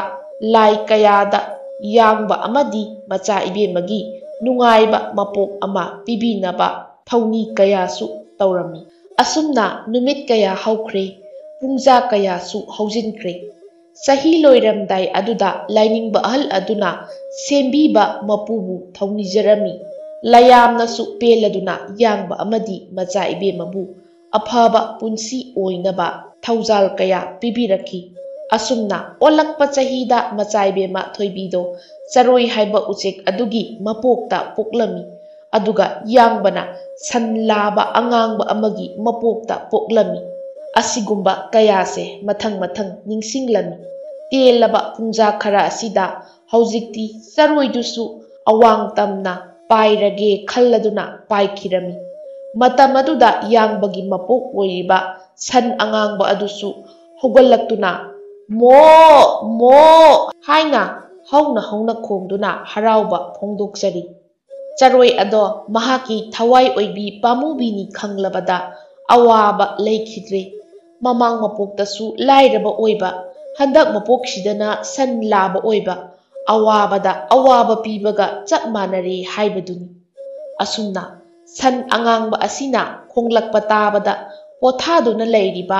ꯂꯥꯏ ꯀꯌꯥꯗ ꯌꯥꯡꯕ ꯑꯃꯗꯤ ꯃꯆꯥ ꯏꯕꯦꯝꯃꯒꯤ ꯅꯨꯡꯉꯥꯏꯕ ꯃꯄꯣꯛ ꯑꯃ ꯄꯤꯕꯤꯅꯕ ꯊꯧꯅꯤ ꯀꯌꯥꯁꯨ ꯇꯧꯔꯝꯃꯤ꯫ ꯑꯁꯨꯝꯅ ꯅꯨꯃꯤꯠ ꯀꯌꯥ ꯍꯧꯈ꯭ꯔꯦ, ꯄꯨꯡꯖꯥ ꯀꯌꯥꯁꯨ ꯍꯧꯖꯤꯟꯈ꯭ꯔꯦ꯫ ꯆꯍꯤ ꯂꯣꯏꯔꯝꯗꯥꯏ ꯑꯗꯨꯗ ꯂꯥꯏꯅꯤꯡꯕ ꯑꯍꯜ ꯑꯗꯨꯅ ꯁꯦꯝꯕꯤꯕ ꯃꯄꯨꯕꯨ ꯊꯧꯅꯤꯖꯔꯝꯃꯤ꯫ ꯂꯌꯥꯝꯅꯁꯨ ꯄꯦꯜꯂꯗꯨꯅ ꯌꯥꯡꯕ ꯑꯃꯗꯤ ꯃꯆꯥ ꯏꯕꯦꯝꯃꯕꯨ ꯑꯐꯕ ꯄꯨꯟꯁꯤ ꯑꯣꯏꯅꯕ ꯊꯧꯖꯥꯜ ꯀꯌꯥ ꯄꯤꯕꯤꯔꯛꯈꯤ꯫ ꯑꯁꯨꯝꯅ ꯑꯣꯜꯂꯛꯄ ꯆꯍꯤꯗ ꯃꯆꯥ ꯏꯕꯦꯝꯃ ꯊꯣꯏꯕꯤꯗꯣ ꯆꯔꯣꯏ ꯍꯥꯏꯕ ꯎꯆꯦꯛ ꯑꯗꯨꯒꯤ ꯃꯄꯣꯛꯇ ꯄꯣꯛꯂꯝꯃꯤ꯫ ꯑꯗꯨꯒ ꯌꯥꯡꯕꯅ ꯁꯟ ꯂꯥꯕ ꯑꯉꯥꯡꯕ ꯑꯃꯒꯤ ꯃꯄꯣꯛꯇ ꯄꯣꯛꯂꯝꯃꯤ꯫ ꯑꯁꯤꯒꯨꯝꯕ ꯀꯌꯥꯁꯦ ꯃꯊꯪ ꯃꯊꯪ ꯅꯤꯡꯁꯤꯡꯂꯝꯃꯤ꯫ ꯇꯦꯜꯂꯕ ꯄꯨꯡꯖꯥ ꯈꯔ ꯑꯁꯤꯗ ꯍꯧꯖꯤꯛꯇꯤ ꯆꯔꯣꯏꯗꯨꯁꯨ ꯑꯋꯥꯡ ꯇꯝꯅ ꯄꯥꯏꯔꯒꯦ ꯈꯜꯂꯗꯨꯅ ꯄꯥꯏꯈꯤꯔꯝꯃꯤ꯫ ꯃꯇꯝ ꯑꯗꯨꯗ ꯌꯥꯡꯕꯒꯤ ꯃꯄꯣꯛ ꯑꯣꯏꯔꯤꯕ ꯁꯟ ꯑꯉꯥꯡꯕ ꯑꯗꯨꯁꯨ ꯍꯧꯒꯠꯂꯛꯇꯨꯅ, "ꯃꯣ! ꯃꯣ!" ꯍꯥꯏꯅ ꯍꯧꯅ ꯍꯧꯅ ꯈꯣꯡꯗꯨꯅ ꯍꯔꯥꯎꯕ ꯐꯣꯡꯗꯣꯛꯆꯔꯤ꯫ ꯆꯔꯣꯏ ꯑꯗꯣ ꯃꯍꯥꯛꯀꯤ ꯊꯋꯥꯏ ꯑꯣꯏꯕꯤ ꯄꯥꯝꯃꯨꯕꯤꯅꯤ ꯈꯪꯂꯕꯗ ꯑꯋꯥꯕ ꯂꯩꯈꯤꯗ꯭ꯔꯦ꯫ ꯃꯃꯥꯡ ꯃꯄꯣꯛꯇꯁꯨ ꯂꯥꯏꯔꯕ ꯑꯣꯏꯕ, ꯍꯟꯗꯛ ꯃꯄꯣꯛꯁꯤꯗꯅ ꯁꯟ ꯂꯥꯕ ꯑꯣꯏꯕ, ꯑꯋꯥꯕꯗ ꯑꯋꯥꯕ ꯄꯤꯕꯒ ꯆꯞ ꯃꯥꯟꯅꯔꯦ ꯍꯥꯏꯕꯗꯨꯅꯤ꯫ ꯑꯁꯨꯝꯅ ꯁꯟ ꯑꯉꯥꯡꯕ ꯑꯁꯤꯅ ꯈꯣꯡꯂꯛꯄ ꯇꯥꯕꯗ ꯄꯣꯊꯥꯗꯨꯅ ꯂꯩꯔꯤꯕ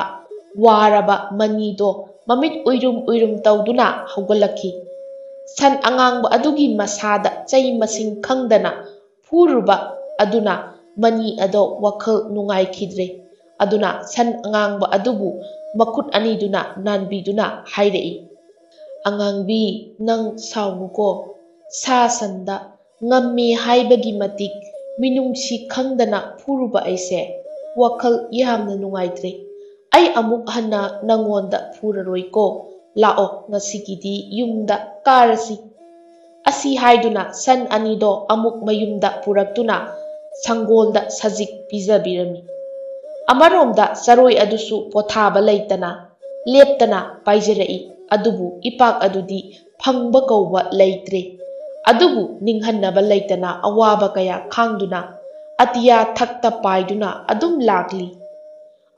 ꯋꯥꯔꯕ ꯃꯅꯤꯗꯣ ꯃꯃꯤꯠ ꯎꯏꯔꯨꯝ ꯎꯏꯔꯨꯝ ꯇꯧꯗꯨꯅ ꯍꯧꯒꯠꯂꯛꯈꯤ꯫ ꯁꯟ ꯑꯉꯥꯡꯕ ꯑꯗꯨꯒꯤ ꯃꯁꯥꯗ ꯆꯩ ꯃꯁꯤꯡ ꯈꯪꯗꯅ ꯐꯨꯔꯨꯕ ꯑꯗꯨꯅ ꯃꯅꯤ ꯑꯗꯣ ꯋꯥꯈꯜ ꯅꯨꯡꯉꯥꯏꯈꯤꯗ꯭ꯔꯦ꯫ ꯑꯗꯨꯅ ꯁꯟ ꯑꯉꯥꯡꯕ ꯑꯗꯨꯕꯨ ꯃꯈꯨꯠ ꯑꯅꯤꯗꯨꯅ ꯅꯥꯟꯕꯤꯗꯨꯅ ꯍꯥꯏꯔꯛꯏ, "ꯑꯉꯥꯡꯕꯤ, ꯅꯪ ꯁꯥꯎꯅꯨꯀꯣ꯫ ꯁꯥ ꯁꯟꯗ ꯉꯝꯃꯤ ꯍꯥꯏꯕꯒꯤ ꯃꯇꯤꯛ ꯃꯤꯅꯨꯡꯁꯤ ꯈꯪꯗꯅ ꯐꯨꯔꯨꯕ ꯑꯩꯁꯦ ꯋꯥꯈꯜ ꯌꯥꯝꯅ ꯅꯨꯡꯉꯥꯏꯇ꯭ꯔꯦ꯫ ꯑꯩ ꯑꯃꯨꯛ ꯍꯟꯅ ꯅꯪꯉꯣꯟꯗ ꯐꯨꯔꯔꯣꯏꯀꯣ꯫ ꯂꯥꯛꯑꯣ, ꯉꯁꯤꯒꯤꯗꯤ ꯌꯨꯝꯗ ꯀꯥꯔꯁꯤ꯫" ꯑꯁꯤ ꯍꯥꯏꯗꯨꯅ ꯁꯟ ꯑꯅꯤꯗꯣ ꯑꯃꯨꯛ ꯃꯌꯨꯝꯗ ꯄꯨꯔꯛꯇꯨꯅ ꯁꯪꯒꯣꯜꯗ ꯁꯖꯤꯛ ꯄꯤꯖꯕꯤꯔꯝꯃꯤ꯫ ꯑꯃꯔꯣꯝꯗ ꯆꯔꯣꯏ ꯑꯗꯨꯁꯨ ꯄꯣꯊꯥꯕ ꯂꯩꯇꯅ ꯂꯦꯞꯇꯅ ꯄꯥꯏꯖꯔꯛꯏ꯫ ꯑꯗꯨꯕꯨ ꯏꯄꯥꯛ ꯑꯗꯨꯗꯤ ꯐꯪꯕ ꯀꯧꯕ ꯂꯩꯇ꯭ꯔꯦ꯫ ꯑꯗꯨꯕꯨ ꯅꯤꯡꯍꯟꯅꯕ ꯂꯩꯇꯅ ꯑꯋꯥꯕ ꯀꯌꯥ ꯈꯥꯡꯗꯨꯅ ꯑꯇꯤꯌꯥ ꯊꯛꯇ ꯄꯥꯏꯗꯨꯅ ꯑꯗꯨꯝ ꯂꯥꯛꯂꯤ꯫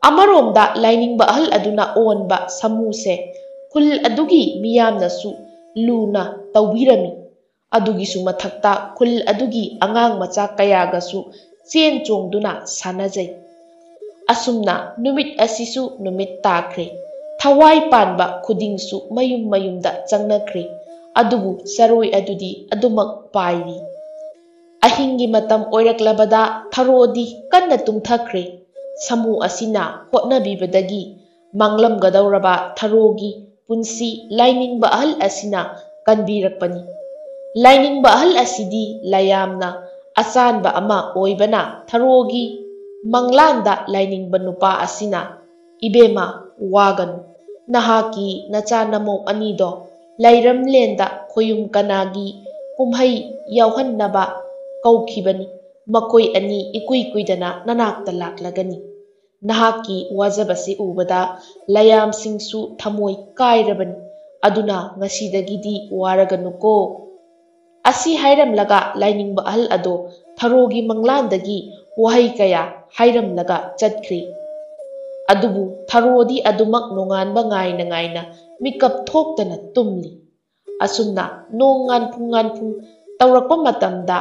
ꯑꯃꯔꯣꯝꯗ ꯂꯥꯏꯅꯤꯡꯕ ꯑꯍꯜ ꯑꯗꯨꯅ ꯑꯣꯟꯕ ꯁꯥꯃꯨꯁꯦ ꯈꯨꯜ ꯑꯗꯨꯒꯤ ꯃꯤꯌꯥꯝꯅꯁꯨ ꯂꯨꯅ ꯇꯧꯕꯤꯔꯝꯃꯤ꯫ ꯑꯗꯨꯒꯤꯁꯨ ꯃꯊꯛꯇ ꯈꯨꯜ ꯑꯗꯨꯒꯤ ꯑꯉꯥꯡ ꯃꯆꯥ ꯀꯌꯥꯒꯁꯨ ꯆꯦꯟ ꯆꯣꯡꯗꯨꯅ ꯁꯥꯟꯅꯖꯩ꯫ ꯑꯁꯨꯝꯅ ꯅꯨꯃꯤꯠ ꯑꯁꯤꯁꯨ ꯅꯨꯃꯤꯠ ꯇꯥꯈ꯭ꯔꯦ꯫ ꯊꯋꯥꯏ ꯄꯥꯟꯕ ꯈꯨꯗꯤꯡꯁꯨ ꯃꯌꯨꯝ ꯃꯌꯨꯝꯗ ꯆꯪꯅꯈ꯭ꯔꯦ꯫ ꯑꯗꯨꯕꯨ ꯆꯔꯣꯏ ꯑꯗꯨꯗꯤ ꯑꯗꯨꯃꯛ ꯄꯥꯏꯔꯤ꯫ ꯑꯍꯤꯡꯒꯤ ꯃꯇꯝ ꯑꯣꯏꯔꯛꯂꯕꯗ ꯊꯔꯣꯗꯤ ꯀꯟꯅ ꯇꯨꯝꯊꯈ꯭ꯔꯦ꯫ ꯁꯥꯃꯨ ꯑꯁꯤꯅ ꯍꯣꯠꯅꯕꯤꯕꯗꯒꯤ ꯃꯥꯡꯂꯝꯒꯗꯧꯔꯕ ꯊꯔꯣꯒꯤ ꯄꯨꯟꯁꯤ ꯂꯥꯏꯅꯤꯡꯕ ꯑꯍꯜ ꯑꯁꯤꯅ ꯀꯟꯕꯤꯔꯛꯄꯅꯤ꯫ ꯂꯥꯏꯅꯤꯡꯕ ꯑꯍꯜ ꯑꯁꯤꯗꯤ ꯂꯥꯏꯌꯥꯝꯅ ꯑꯆꯥꯟꯕ ꯑꯃ ꯑꯣꯏꯕꯅ ꯊꯔꯣꯒꯤ ꯃꯪꯂꯥꯟꯗ ꯂꯥꯏꯅꯤꯡꯕ ꯅꯨꯄꯥ ꯑꯁꯤꯅ, "ꯏꯕꯦꯝꯃ, ꯋꯥꯒꯅꯨ꯫ ꯅꯍꯥꯛꯀꯤ ꯅꯆꯥ ꯅꯃꯧ ꯑꯅꯤꯗꯣ ꯂꯩꯔꯝꯂꯦꯟꯗ ꯈꯣꯌꯨꯝ ꯀꯅꯥꯒꯤ ꯀꯨꯝꯍꯩ ꯌꯥꯎꯍꯟꯅꯕ ꯀꯧꯈꯤꯕꯅꯤ꯫ ꯃꯈꯣꯏ ꯑꯅꯤ ꯏꯀꯨꯏ ꯀꯨꯏꯗꯅ ꯅꯅꯥꯛꯇ ꯂꯥꯛꯂꯒꯅꯤ꯫ ꯅꯍꯥꯛꯀꯤ ꯋꯥꯖꯕꯁꯤ ꯎꯕꯗ ꯂꯌꯥꯝꯁꯤꯡꯁꯨ ꯊꯃꯣꯏ ꯀꯥꯏꯔꯕꯅꯤ꯫ ꯑꯗꯨꯅ ꯉꯁꯤꯗꯒꯤꯗꯤ ꯋꯥꯔꯒꯅꯨꯀꯣ꯫ ꯑꯁꯤ ꯍꯥꯏꯔꯝꯂꯒ ꯂꯥꯏꯅꯤꯡꯕ ꯑꯍꯜ ꯑꯗꯣ ꯊꯔꯣꯒꯤ ꯃꯪꯂꯥꯟꯗꯒꯤ ꯋꯥꯍꯩ ꯀꯌꯥ ꯍꯥꯏꯔꯝꯂꯒ ꯆꯠꯈ꯭ꯔꯤ꯫ ꯑꯗꯨꯕꯨ ꯊꯔꯣꯗꯤ ꯑꯗꯨꯃꯛ ꯅꯣꯡꯉꯥꯟꯕ ꯉꯥꯏꯅ ꯉꯥꯏꯅ ꯃꯤꯀꯞ ꯊꯣꯛꯇꯅ ꯇꯨꯝꯂꯤ꯫ ꯑꯁꯨꯝꯅ ꯅꯣꯡ ꯉꯥꯟꯐꯨꯡ ꯉꯥꯟꯐꯨꯡ ꯇꯧꯔꯛꯄ ꯃꯇꯝꯗ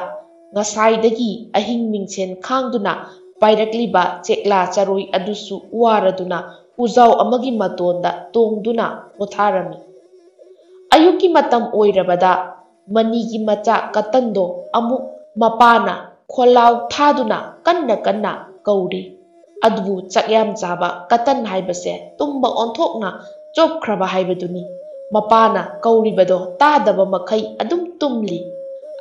ꯉꯁꯥꯏꯗꯒꯤ ꯑꯍꯤꯡ ꯃꯤꯡꯁꯦꯟ ꯈꯥꯡꯗꯨꯅ ꯄꯥꯏꯔꯛꯂꯤꯕ ꯆꯦꯛꯂꯥ ꯆꯔꯣꯏ ꯑꯗꯨꯁꯨ ꯋꯥꯔꯗꯨꯅ ꯎꯖꯥꯎ ꯑꯃꯒꯤ ꯃꯇꯣꯟꯗ ꯇꯣꯡꯗꯨꯅ ꯄꯣꯊꯥꯔꯝꯃꯤ꯫ ꯑꯌꯨꯛꯀꯤ ꯃꯇꯝ ꯑꯣꯏꯔꯕꯗ ꯃꯅꯤꯒꯤ ꯃꯆꯥ ꯀꯇꯟꯗꯣ ꯑꯃꯨꯛ ꯃꯄꯥꯅ ꯈꯣꯜꯂꯥꯎ ꯊꯥꯗꯨꯅ ꯀꯟꯅ ꯀꯟꯅ ꯀꯧꯔꯤ꯫ ꯑꯗꯨꯕꯨ ꯆꯥꯛ ꯌꯥꯝ ꯆꯥꯕ ꯀꯇꯟ ꯍꯥꯏꯕꯁꯦ ꯇꯨꯝꯕ ꯑꯣꯟꯊꯣꯛꯅ ꯆꯣꯞꯈ꯭ꯔꯕ ꯍꯥꯏꯕꯗꯨꯅꯤ꯫ ꯃꯄꯥꯅ ꯀꯧꯔꯤꯕꯗꯣ ꯇꯥꯗꯕ ꯃꯈꯩ ꯑꯗꯨꯝ ꯇꯨꯝꯂꯤ꯫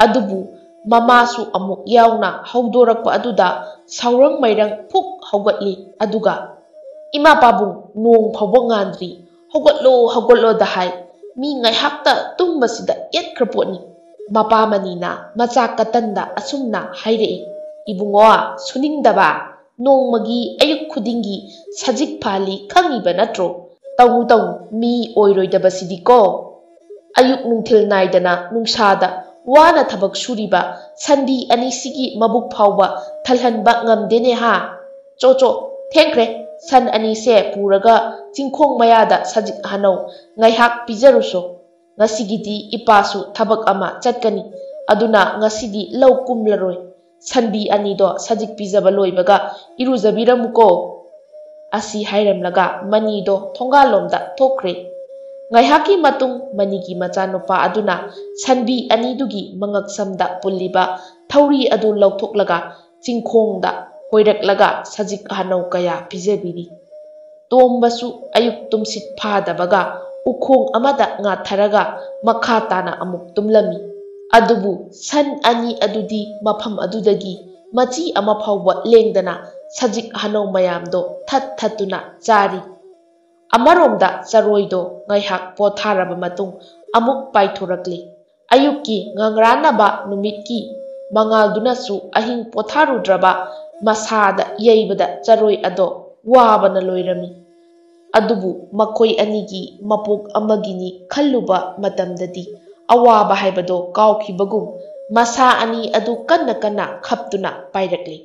ꯑꯗꯨꯕꯨ ꯃꯃꯥꯁꯨ ꯑꯃꯨꯛ ꯌꯥꯎꯅ ꯍꯧꯗꯣꯔꯛꯄ ꯑꯗꯨꯗ ꯁꯥꯎꯔꯪ ꯃꯩꯔꯪ ꯐꯨꯛ ꯍꯧꯒꯠꯂꯤ꯫ ꯑꯗꯨꯒ, "ꯏꯃꯥ ꯄꯥꯕꯨꯡ, ꯅꯣꯡ ꯐꯥꯎꯕ ꯉꯥꯟꯗ꯭ꯔꯤ, ꯍꯧꯒꯠꯂꯣ, ꯍꯧꯒꯠꯂꯣꯗ ꯍꯥꯏ꯫ ꯃꯤ ꯉꯥꯏꯍꯥꯛꯇ ꯇꯨꯝꯕꯁꯤꯗ ꯌꯦꯠꯈ꯭ꯔ ꯄꯣꯠꯅꯤ꯫" ꯃꯄꯥ ꯃꯅꯤꯅ ꯃꯆꯥ ꯀꯇꯟꯗ ꯑꯁꯨꯝꯅ ꯍꯥꯏꯔꯛꯏ, "ꯏꯕꯨꯡꯉꯣ, ꯁꯨꯅꯤꯡꯗꯕ, ꯅꯣꯡꯃꯒꯤ ꯑꯌꯨꯛ ꯈꯨꯗꯤꯡꯒꯤ ꯁꯖꯤꯛ ꯐꯥꯜꯂꯤ ꯈꯪꯉꯤꯕ ꯅꯠꯇ꯭ꯔꯣ? ꯇꯧꯅꯨ, ꯇꯧꯅꯨ, ꯃꯤ ꯑꯣꯏꯔꯣꯏꯗꯕꯁꯤꯗꯤꯀꯣ꯫ ꯑꯌꯨꯛ ꯅꯨꯡꯊꯤꯜ ꯅꯥꯏꯗꯅ ꯅꯨꯡꯁꯥꯗ ꯋꯥꯅ ꯊꯕꯛ ꯁꯨꯔꯤꯕ ꯁꯟꯕꯤ ꯑꯅꯤꯁꯤꯒꯤ ꯃꯕꯨꯛ ꯐꯥꯎꯕ ꯊꯜꯍꯟꯕ ꯉꯝꯗꯦꯅꯦ ꯍꯥ꯫ ꯆꯣ, ꯆꯣ, ꯊꯦꯡꯈ꯭ꯔꯦ꯫ ꯁꯟ ꯑꯅꯤꯁꯦ ꯄꯨꯔꯒ ꯆꯤꯡꯈꯣꯡ ꯃꯌꯥꯗ ꯁꯖꯤꯛ ꯍꯅꯧ ꯉꯥꯏꯍꯥꯛ ꯄꯤꯖꯔꯨꯁꯣ꯫ ꯉꯁꯤꯒꯤꯗꯤ ꯏꯄꯥꯁꯨ ꯊꯕꯛ ꯑꯃ ꯆꯠꯀꯅꯤ꯫ ꯑꯗꯨꯅ ꯉꯁꯤꯗꯤ ꯂꯧ ꯀꯨꯝꯂꯔꯣꯏ꯫ ꯁꯟꯕꯤ ꯑꯅꯤꯗꯣ ꯁꯖꯤꯛ ꯄꯤꯖꯕ ꯂꯣꯏꯕꯒ ꯏꯔꯨꯖꯕꯤꯔꯝꯃꯨꯀꯣ꯫" ꯑꯁꯤ ꯍꯥꯏꯔꯝꯂꯒ ꯃꯅꯤꯗꯣ ꯊꯣꯡꯒꯥꯜꯂꯣꯝꯗ ꯊꯣꯛꯈ꯭ꯔꯦ꯫ ꯉꯥꯏꯍꯥꯛꯀꯤ ꯃꯇꯨꯡ ꯃꯅꯤꯒꯤ ꯃꯆꯥꯅꯨꯄꯥ ꯑꯗꯨꯅ ꯁꯟꯕꯤ ꯑꯅꯤꯗꯨꯒꯤ ꯃꯉꯛꯁꯝꯗ ꯄꯨꯜꯂꯤꯕ ꯊꯧꯔꯤ ꯑꯗꯨ ꯂꯧꯊꯣꯛꯂꯒ ꯆꯤꯡꯈꯣꯡꯗ ꯀꯣꯏꯔꯛꯂꯒ ꯁꯖꯤꯛ ꯍꯅꯧ ꯀꯌꯥ ꯄꯤꯖꯕꯤꯔꯤ꯫ ꯇꯣꯝꯕꯁꯨ ꯑꯌꯨꯛ ꯇꯨꯝꯁꯤꯠ ꯐꯥꯗꯕꯒ ꯎꯈꯣꯡ ꯑꯃꯗ ꯉꯥꯊꯔꯒ ꯃꯈꯥ ꯇꯥꯅ ꯑꯃꯨꯛ ꯇꯨꯝꯂꯝꯃꯤ꯫ ꯑꯗꯨꯕꯨ ꯁꯟ ꯑꯅꯤ ꯑꯗꯨꯗꯤ ꯃꯐꯝ ꯑꯗꯨꯗꯒꯤ ꯃꯆꯤ ꯑꯃ ꯐꯥꯎꯕ ꯂꯦꯡꯗꯅ ꯁꯖꯤꯛ ꯍꯅꯧ ꯃꯌꯥꯝꯗꯣ ꯊꯠ ꯊꯠꯇꯨꯅ ꯆꯥꯔꯤ꯫ ꯑꯃꯔꯣꯝꯗ ꯆꯔꯣꯏꯗꯣ ꯉꯥꯏꯍꯥꯛ ꯄꯣꯊꯥꯔꯕ ꯃꯇꯨꯡ ꯑꯃꯨꯛ ꯄꯥꯏꯊꯣꯔꯛꯂꯤ꯫ ꯑꯌꯨꯛꯀꯤ ꯉꯪꯔꯥꯟꯅꯕ ꯅꯨꯃꯤꯠꯀꯤ ꯃꯉꯥꯜꯗꯨꯅꯁꯨ ꯑꯍꯤꯡ ꯄꯣꯊꯥꯔꯨꯗ꯭ꯔꯕ ꯃꯁꯥꯗ ꯌꯩꯕꯗ ꯆꯔꯣꯏ ꯑꯗꯣ ꯋꯥꯕꯅ ꯂꯣꯏꯔꯝꯃꯤ꯫ ꯑꯗꯨꯕꯨ ꯃꯈꯣꯏ ꯑꯅꯤꯒꯤ ꯃꯄꯣꯛ ꯑꯃꯒꯤꯅꯤ ꯈꯜꯂꯨꯕ ꯃꯇꯝꯗꯗꯤ ꯑꯋꯥꯕ ꯍꯥꯏꯕꯗꯣ ꯀꯥꯎꯈꯤꯕꯒꯨꯝ ꯃꯁꯥ ꯑꯅꯤ ꯑꯗꯨ ꯀꯟꯅ ꯀꯟꯅ ꯈꯞꯇꯨꯅ ꯄꯥꯏꯔꯛꯂꯤ꯫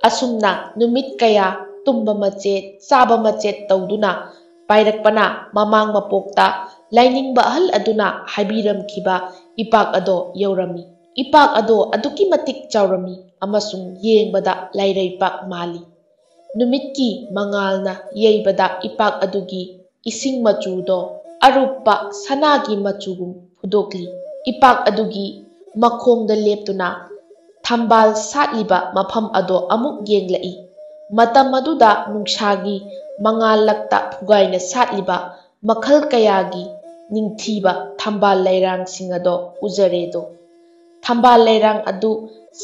ꯑꯁꯨꯝꯅ ꯅꯨꯃꯤꯠ ꯀꯌꯥ ꯇꯨꯝꯕ ꯃꯆꯦꯠ, ꯆꯥꯕ ꯃꯆꯦꯠ ꯇꯧꯗꯨꯅ ꯄꯥꯏꯔꯛꯄꯅ ꯃꯃꯥꯡ ꯃꯄꯣꯛꯇ ꯂꯥꯏꯅꯤꯡꯕ ꯑꯍꯜ ꯑꯗꯨꯅ ꯍꯥꯏꯕꯤꯔꯝꯈꯤꯕ ꯏꯄꯥꯛ ꯑꯗꯣ ꯌꯧꯔꯝꯃꯤ꯫ ꯏꯄꯥꯛ ꯑꯗꯣ ꯑꯗꯨꯛꯀꯤ ꯃꯇꯤꯛ ꯆꯥꯎꯔꯝꯃꯤ ꯑꯃꯁꯨꯡ ꯌꯦꯡꯕꯗ ꯂꯥꯏꯔꯩꯄꯥꯛ ꯃꯥꯜꯂꯤ꯫ ꯅꯨꯃꯤꯠꯀꯤ ꯃꯉꯥꯜꯅ ꯌꯩꯕꯗ ꯏꯄꯥꯛ ꯑꯗꯨꯒꯤ ꯏꯁꯤꯡ ꯃꯆꯨꯗꯣ ꯑꯔꯨꯞꯄ ꯁꯅꯥꯒꯤ ꯃꯆꯨꯒꯨꯝ ꯐꯨꯗꯣꯛꯂꯤ꯫ ꯏꯄꯥꯛ ꯑꯗꯨꯒꯤ ꯃꯈꯣꯡꯗ ꯂꯦꯞꯇꯨꯅ ꯊꯝꯕꯥꯜ ꯁꯥꯠꯂꯤꯕ ꯃꯐꯝ ꯑꯗꯣ ꯑꯃꯨꯛ ꯌꯦꯡꯂꯛꯏ꯫ ꯃꯇꯝ ꯑꯗꯨꯗ ꯅꯨꯡꯁꯥꯒꯤ ꯃꯉꯥꯜꯂꯛꯇ ꯐꯨꯒꯥꯏꯅ ꯁꯥꯠꯂꯤꯕ ꯃꯈꯜ ꯀꯌꯥꯒꯤ ꯅꯤꯡꯊꯤꯕ ꯊꯝꯕꯥꯜ ꯂꯩꯔꯥꯡꯁꯤꯡ ꯑꯗꯣ ꯎꯖꯔꯦꯗꯣ꯫ ꯊꯝꯕꯥꯜ ꯂꯩꯔꯥꯡ ꯑꯗꯨ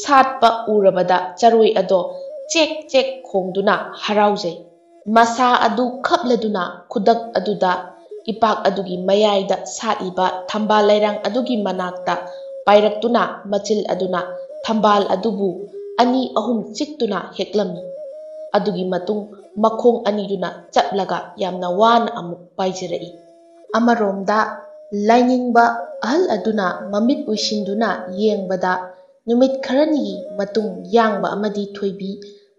ꯁꯥꯠꯄ ꯎꯔꯕꯗ ꯆꯔꯣꯏ ꯑꯗꯣ ꯆꯦꯛ ꯆꯦꯛ ꯈꯣꯡꯗꯨꯅ ꯍꯔꯥꯎꯖꯩ꯫ ꯃꯁꯥ ꯑꯗꯨ ꯈꯞꯂꯗꯨꯅ ꯈꯨꯗꯛ ꯑꯗꯨꯗ ꯏꯄꯥꯛ ꯑꯗꯨꯒꯤ ꯃꯌꯥꯏꯗ ꯁꯥꯠꯂꯤꯕ ꯊꯝꯕꯥꯜ ꯂꯩꯔꯥꯡ ꯑꯗꯨꯒꯤ ꯃꯅꯥꯛꯇ ꯄꯥꯏꯔꯛꯇꯨꯅ ꯃꯆꯤꯜ ꯑꯗꯨꯅ ꯊꯝꯕꯥꯜ ꯑꯗꯨꯕꯨ ꯑꯅꯤ ꯑꯍꯨꯝ ꯆꯤꯛꯇꯨꯅ ꯍꯦꯛꯂꯝꯃꯤ꯫ ꯑꯗꯨꯒꯤ ꯃꯇꯨꯡ ꯃꯈꯣꯡ ꯑꯅꯤꯗꯨꯅ ꯆꯞꯂꯒ ꯌꯥꯝꯅ ꯋꯥꯅ ꯑꯃꯨꯛ ꯄꯥꯏꯖꯔꯛꯏ꯫ ꯑꯃꯔꯣꯝꯗ ꯂꯥꯏꯅꯤꯡꯕ ꯑꯍꯜ ꯑꯗꯨꯅ ꯃꯃꯤꯠ ꯎꯏꯁꯤꯟꯗꯨꯅ ꯌꯦꯡꯕꯗ ꯅꯨꯃꯤꯠ ꯈꯔꯅꯤꯒꯤ ꯃꯇꯨꯡ ꯌꯥꯡꯕ ꯑꯃꯗꯤ ꯊꯣꯏꯕꯤ